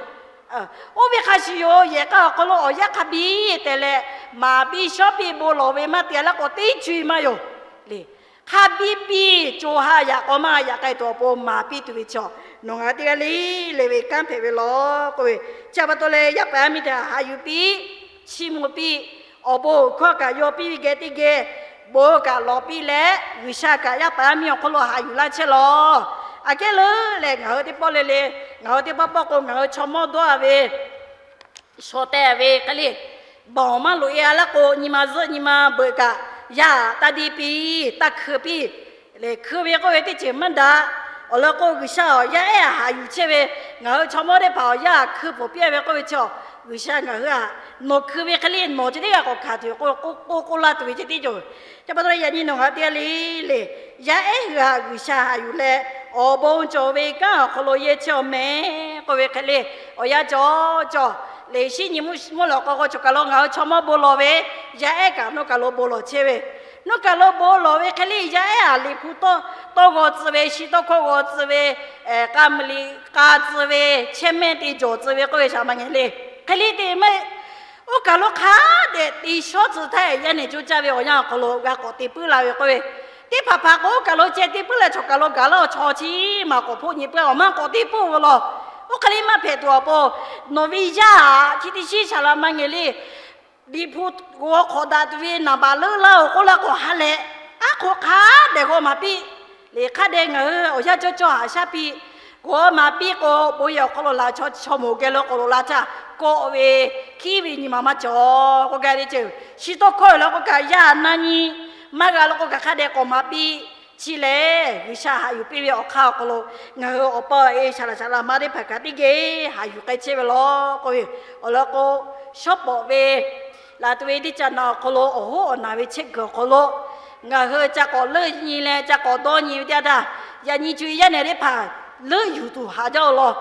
Oˇ ve hk'a shuˍ yoˬ, yehˬ k'a awˬ hk'aw lo awˬ yanˇ hk'a biˇ te leh, maˍ piˇ shawˉ piˇ bon lawˬ ve maˇ te-a laˇ k'o teˇ co-e maˇ yoˬ. Le, hk'a biˇ biˇ co ha yaꞈ k'aw maˇ yaꞈ k'ai tuˬ awˬ pon maˍ piˇ tuˬ ve chaw, nawˬ ngaˬ hui teˇ g'aˇ le le ve kanˉ hpehꞈ ve lawˬ k'oˆ ve. Chi pa taw leh yaˇ paˍ yaˇ miˇ htaꞈ haꞈ yuˬ piˇ, chiˇ mvuh piˇ, awˬ bon awˬ hkawˇ kaꞈ yaw piˇ ve geh teˇ geh, bon kaꞈ lawˬ piˇ leh G'uiˬsha kaꞈ yaˇ paˍ yaˇ miˇ awˬ hk'aw lo haꞈ yuˬ laˇ chehˇ lawˬ. Aꞈ kehˉ leuˉ lehˬ, ngaˬ hui teˇ pawˆ le le, ngaˬ hui teˇ pawˆ pawˆ k'o ngaˬ hui chaw mawˇ dawˇ-a ve, shaw teh ve hk'e le, baˬ maˇ loꞈ-e-a laˇ k'o nyi ma zuhˆ nyi ma beuꞈ kaꞈ, yaˇ taˇ deˇ piˇ, taˇ hkui piˇ. Le, hkui ve k'oˆ ve teˇ ceuˬ maˇ daꞈ. Awˬ lawn k'o G'uiˬsha awˬ yaˇ ehˉ haꞈ yuˬ chehˇ ve, ngaˬ hui chaw mawˇ teˇ hpaˍ awˬ yaˇ hkui pfuhˍ piˇ-a ve k'oˆ ve chi, G'uiˬsha ngaˬ hui htaꞈ nawˬ hkui ve hk'e le nawˬ chi teˇ g'aˇ k'awꞈ hkanˍ tuˬ k'o, k'oˆ k'oˆ k'oˆ laˇ tuˬ ve ceh tiˉ cawˬ. Chi pa taw leh yaꞈ nyi nawˬ ngaˬ hui teˇ g'aˇ le le, yaˇ ehˉ hui htaꞈ G'uiˬsha haꞈ yuˬ leh, awˬ bon cawˬ ve kanˉ awˬ hk'aw lo yehˇ chehˇ-aw mehˍ k'oˆ ve hk'e le, awˬ yanˇ cawˬ cawˬ. Le, shinˉ nyi mvuhˇ lawꞈ k'aw k'o chaw kaˬ lo ngaˬ hui chaw mawˇ bon lawˬ ve, yaˇ ehˉ kaꞈ nawˬ kaˬ lo bon lawˬ chehˇ ve, nawˬ kaˬ lo bon lawˬ ve hk'e le yaˇ ehˉ-aˬ, Liꞈ hpu tawˇ g'aw tcuh ve, shi tawˇ hkawˇ g'aw tcuh ve, k'a mvuhˇ liꞈ k'a tcuh ve, chehˇ mehˇ te jawˬ tcuh ve k'oˆ ve shaˍ ma ngeh le. Hk'e le te mehˆ, oˇ kaˬ lo hk'a dehꞈ te shawˉ tcuh htaˇ, yaˇ nehˬ coˇ caˇ ve awˬ yanˇ awˬ hk'aw lo g'a k'awꞈ te puiˉ la ve k'oˆ ve, teˇ hpaˍ hpaˍ k'o oˇ kaˬ lo ceh te puiˉ leh chaw kaˬ lo gaˬ laˇ-oˬ, chaw chi maˬ k'awꞈ hpoˆ nyi puiˉ, awˬ maˇ k'awꞈ te puiˉ ve law. Oˇ hk'e le maˇ hpehꞈ tuˬ awˬ pon, nawˬ ve yaˇ-aˬ, chi teˇ shiˉ shaˍ laꞈ ma ngeh le. Liꞈ hpu g'aw hk'awꞈ daꞈ tuˬ ve naˍ baˬ leuˉ laˇ-oˬ k'oˆ laˇ k'o ha lehˬ, aˉ hk'oˆ hk'a dehꞈ g'aw maˍ piˇ. Le, hk'a dehꞈ ngaˬ hui awˬ yanˇ cawˇ cawˇ haꞈ shaˉ piˇ. G'aw maˍ piˇ k'o bon yehˬ awˬ hk'aw lo laꞈ chaw chaw moˍ geh lo k'awꞈ loꞈ la htaˇ, kawˆ ve hkiˉ ve nyi ma maˇ cawˬ k'oˆ gaˇ ve ceuˬ. Shi tawˇ hkawˇ-e law k'o kaꞈ yaˇ na nyi maˇ g'a law k'o kaꞈ hk'a dehꞈ k'awꞈ maˍ piˇ. Chi lehˬ G'uiˬsha haꞈ yuˬ piˇ ve awˬ hk'aˇ awˬ hk'aw lo ngaˬ hui awˬ pa awˬ e shaˍ laꞈ shaˍ laꞈ ma teˇ hpaˍ kaꞈ teˇ geh haꞈ yuˬ k'ai chehˇ ve law k'oˆ ve, awˬ lawn k'o, shawˉ pawˍ ve laˬ tuˬ ve teˇ caꞈ naˬ awˬ hk'aw lo awˬ hoˉ awˬ naˬ ve chehˇ kuiˬ awˬ hk'aw lo ngaˬ hui ca k'awꞈ leuˆ nyi leh ca k'awꞈ dawˇ nyi ve teˇ yanˇ htaˇ, yaꞈ nyi co-e yaˇ nehˬ teˇ hpaˍ leuˆ yuˬ tuˬ haꞈ jaˇ-oˬ law.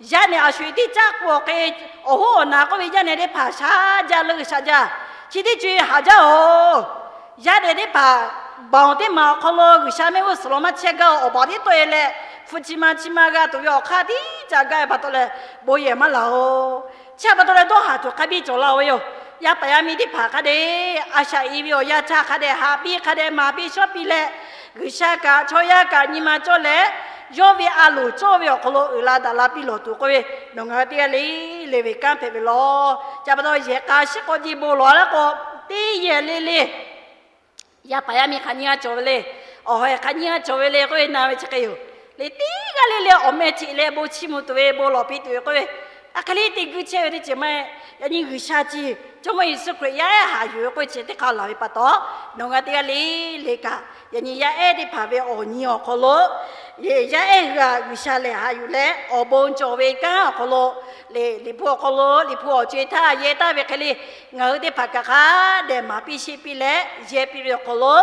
Yaˇ nehˬ a sho-eˬ teˇ caˉ k'o awˬ hk'e, awˬ hoˉ awˬ naˬ k'oˆ ve yaˇ nehˬ teˇ hpaˍ shaˉ jaˇ leuˆ shaˉ jaˇ. Chi teˇ co-e haꞈ jaˇ-oˬ. Yaˇ nehˬ teˇ hpaˍ baˬ teˇ maˬ awˬ hk'aw lo G'uiˬsha mehˆ g'uˇ suhˍ lo maˇ chehˇ gaˇ-oˬ, awˬ baˬ tiˉ tawˆ-e leh hpu chi ma chi ma g'a tuˬ ve awˬ hk'aˇ tiˉ ca gaˇ-e pa taw leh bon yehˬ maˇ laˬ-oˬ. Chi pa taw leh dawˇ haˍ tuˬ hk'a biˇ cawˬ la-oˬ ve yoˬ. Yaˇ paˍ yaˇ miˇ teˇ hpaˍ hk'a dehꞈ a shaꞈ i ve awˬ yanˇ htaˇ hk'a dehꞈ haꞈ piˇ, hk'a dehꞈ maˍ piˇ shawˉ piˇ leh, G'uiˬsha kaꞈ chaw yaˇ kaꞈ nyi ma cawˇ leh, yawˇ ve a loˍ cawˇ ve awˬ hk'aw lo uiˍ la daꞈ la piˇ lawˬ tuˬ k'oˆ ve, nawˬ ngaˬ hui teˇ g'aˇ le le ve kanˉ hpehꞈ ve law. Chi pa taw yehˬ k'a shiˉ k'awꞈ ji bon lawˬ laˇ k'o, teˇ yehˬ le le yaˇ paˍ yaˇ miˇ hk'aˬ nyiˇ g'aˇ cawˬ ve le, awˬ hawehˬ hk'aˬ nyiˇ g'aˇ cawˬ ve le k'oˆ ve na ve chi hk'e yoˬ. Le teˇ g'aˇ le le awˬ meh htiꞈ leh bon chiˇ mvuh tuˬ ve bon lawˬ piˇ tuˬ ve k'oˆ ve, a hk'e le te guiˇ chehˇ ve teˇ ceuˬ maˇ heˆ. Yaꞈ nyi G'uiˬsha chi Jawˇmawˇ Yeˍsuˆ Hkriꞈ yaˇ ehˉ haꞈ yuˬ ve k'oˆ ve chi teˇ hk'aˇ laˬ ve pa taw, nawˬ ngaˬ teˇ g'aˇ le le kaꞈ yaꞈ nyi yaˇ ehˉ teˇ hpaˍ ve awˬ nyi awˬ hk'aw lo, yaˇ ehˉ hui-a G'uiˬsha lehˬ haꞈ yuˬ leh awˬ bon cawˬ ve kanˉ awˬ hk'aw lo, le Liꞈ hpu awˬ hk'aw lo Liꞈ hpu awˬ co-e htaˇ yehˇ taˍ ve hk'e le, ngaˬ hui teˇ hpaˍ kaꞈ hk'a dehꞈ maˍ piˇ sheˆ piˇ leh yehˇ piˇ ve awˬ hk'aw lo,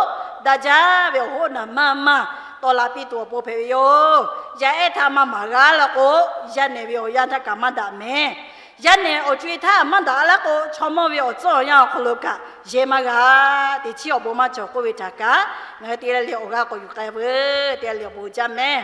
daꞈ jaˇ ve awˬ hoˉ naˬ maˇ maˇ tawˆ la piˇ tuˬ awˬ pon hpehꞈ ve yoˬ. Yaˇ ehˉ htaꞈ maˇ maˍ g'a law k'o, yaˇ nehˬ ve awˬ yanˇ htaˇ kaꞈ maˇ daꞈ mehˍ. Yaˇ nehˬ awˬ co-e htaˇ maˇ daꞈ laˇ k'o, chaw mawˇ ve awˬ tcuhˉ awˬ yanˇ awˬ hk'aw lo kaꞈ yehˇ maˇ g'a, teˇ chiˉ awˬ bon maˇ cawˬ k'oˆ ve htaꞈ kaꞈ ngaˬ hui teˇ g'aˇ le awˬ g'aˇ k'awꞈ yuˬ k'ai veuˬ. Teˇ g'aˇ le awˬ bon jaˇ mehˍ.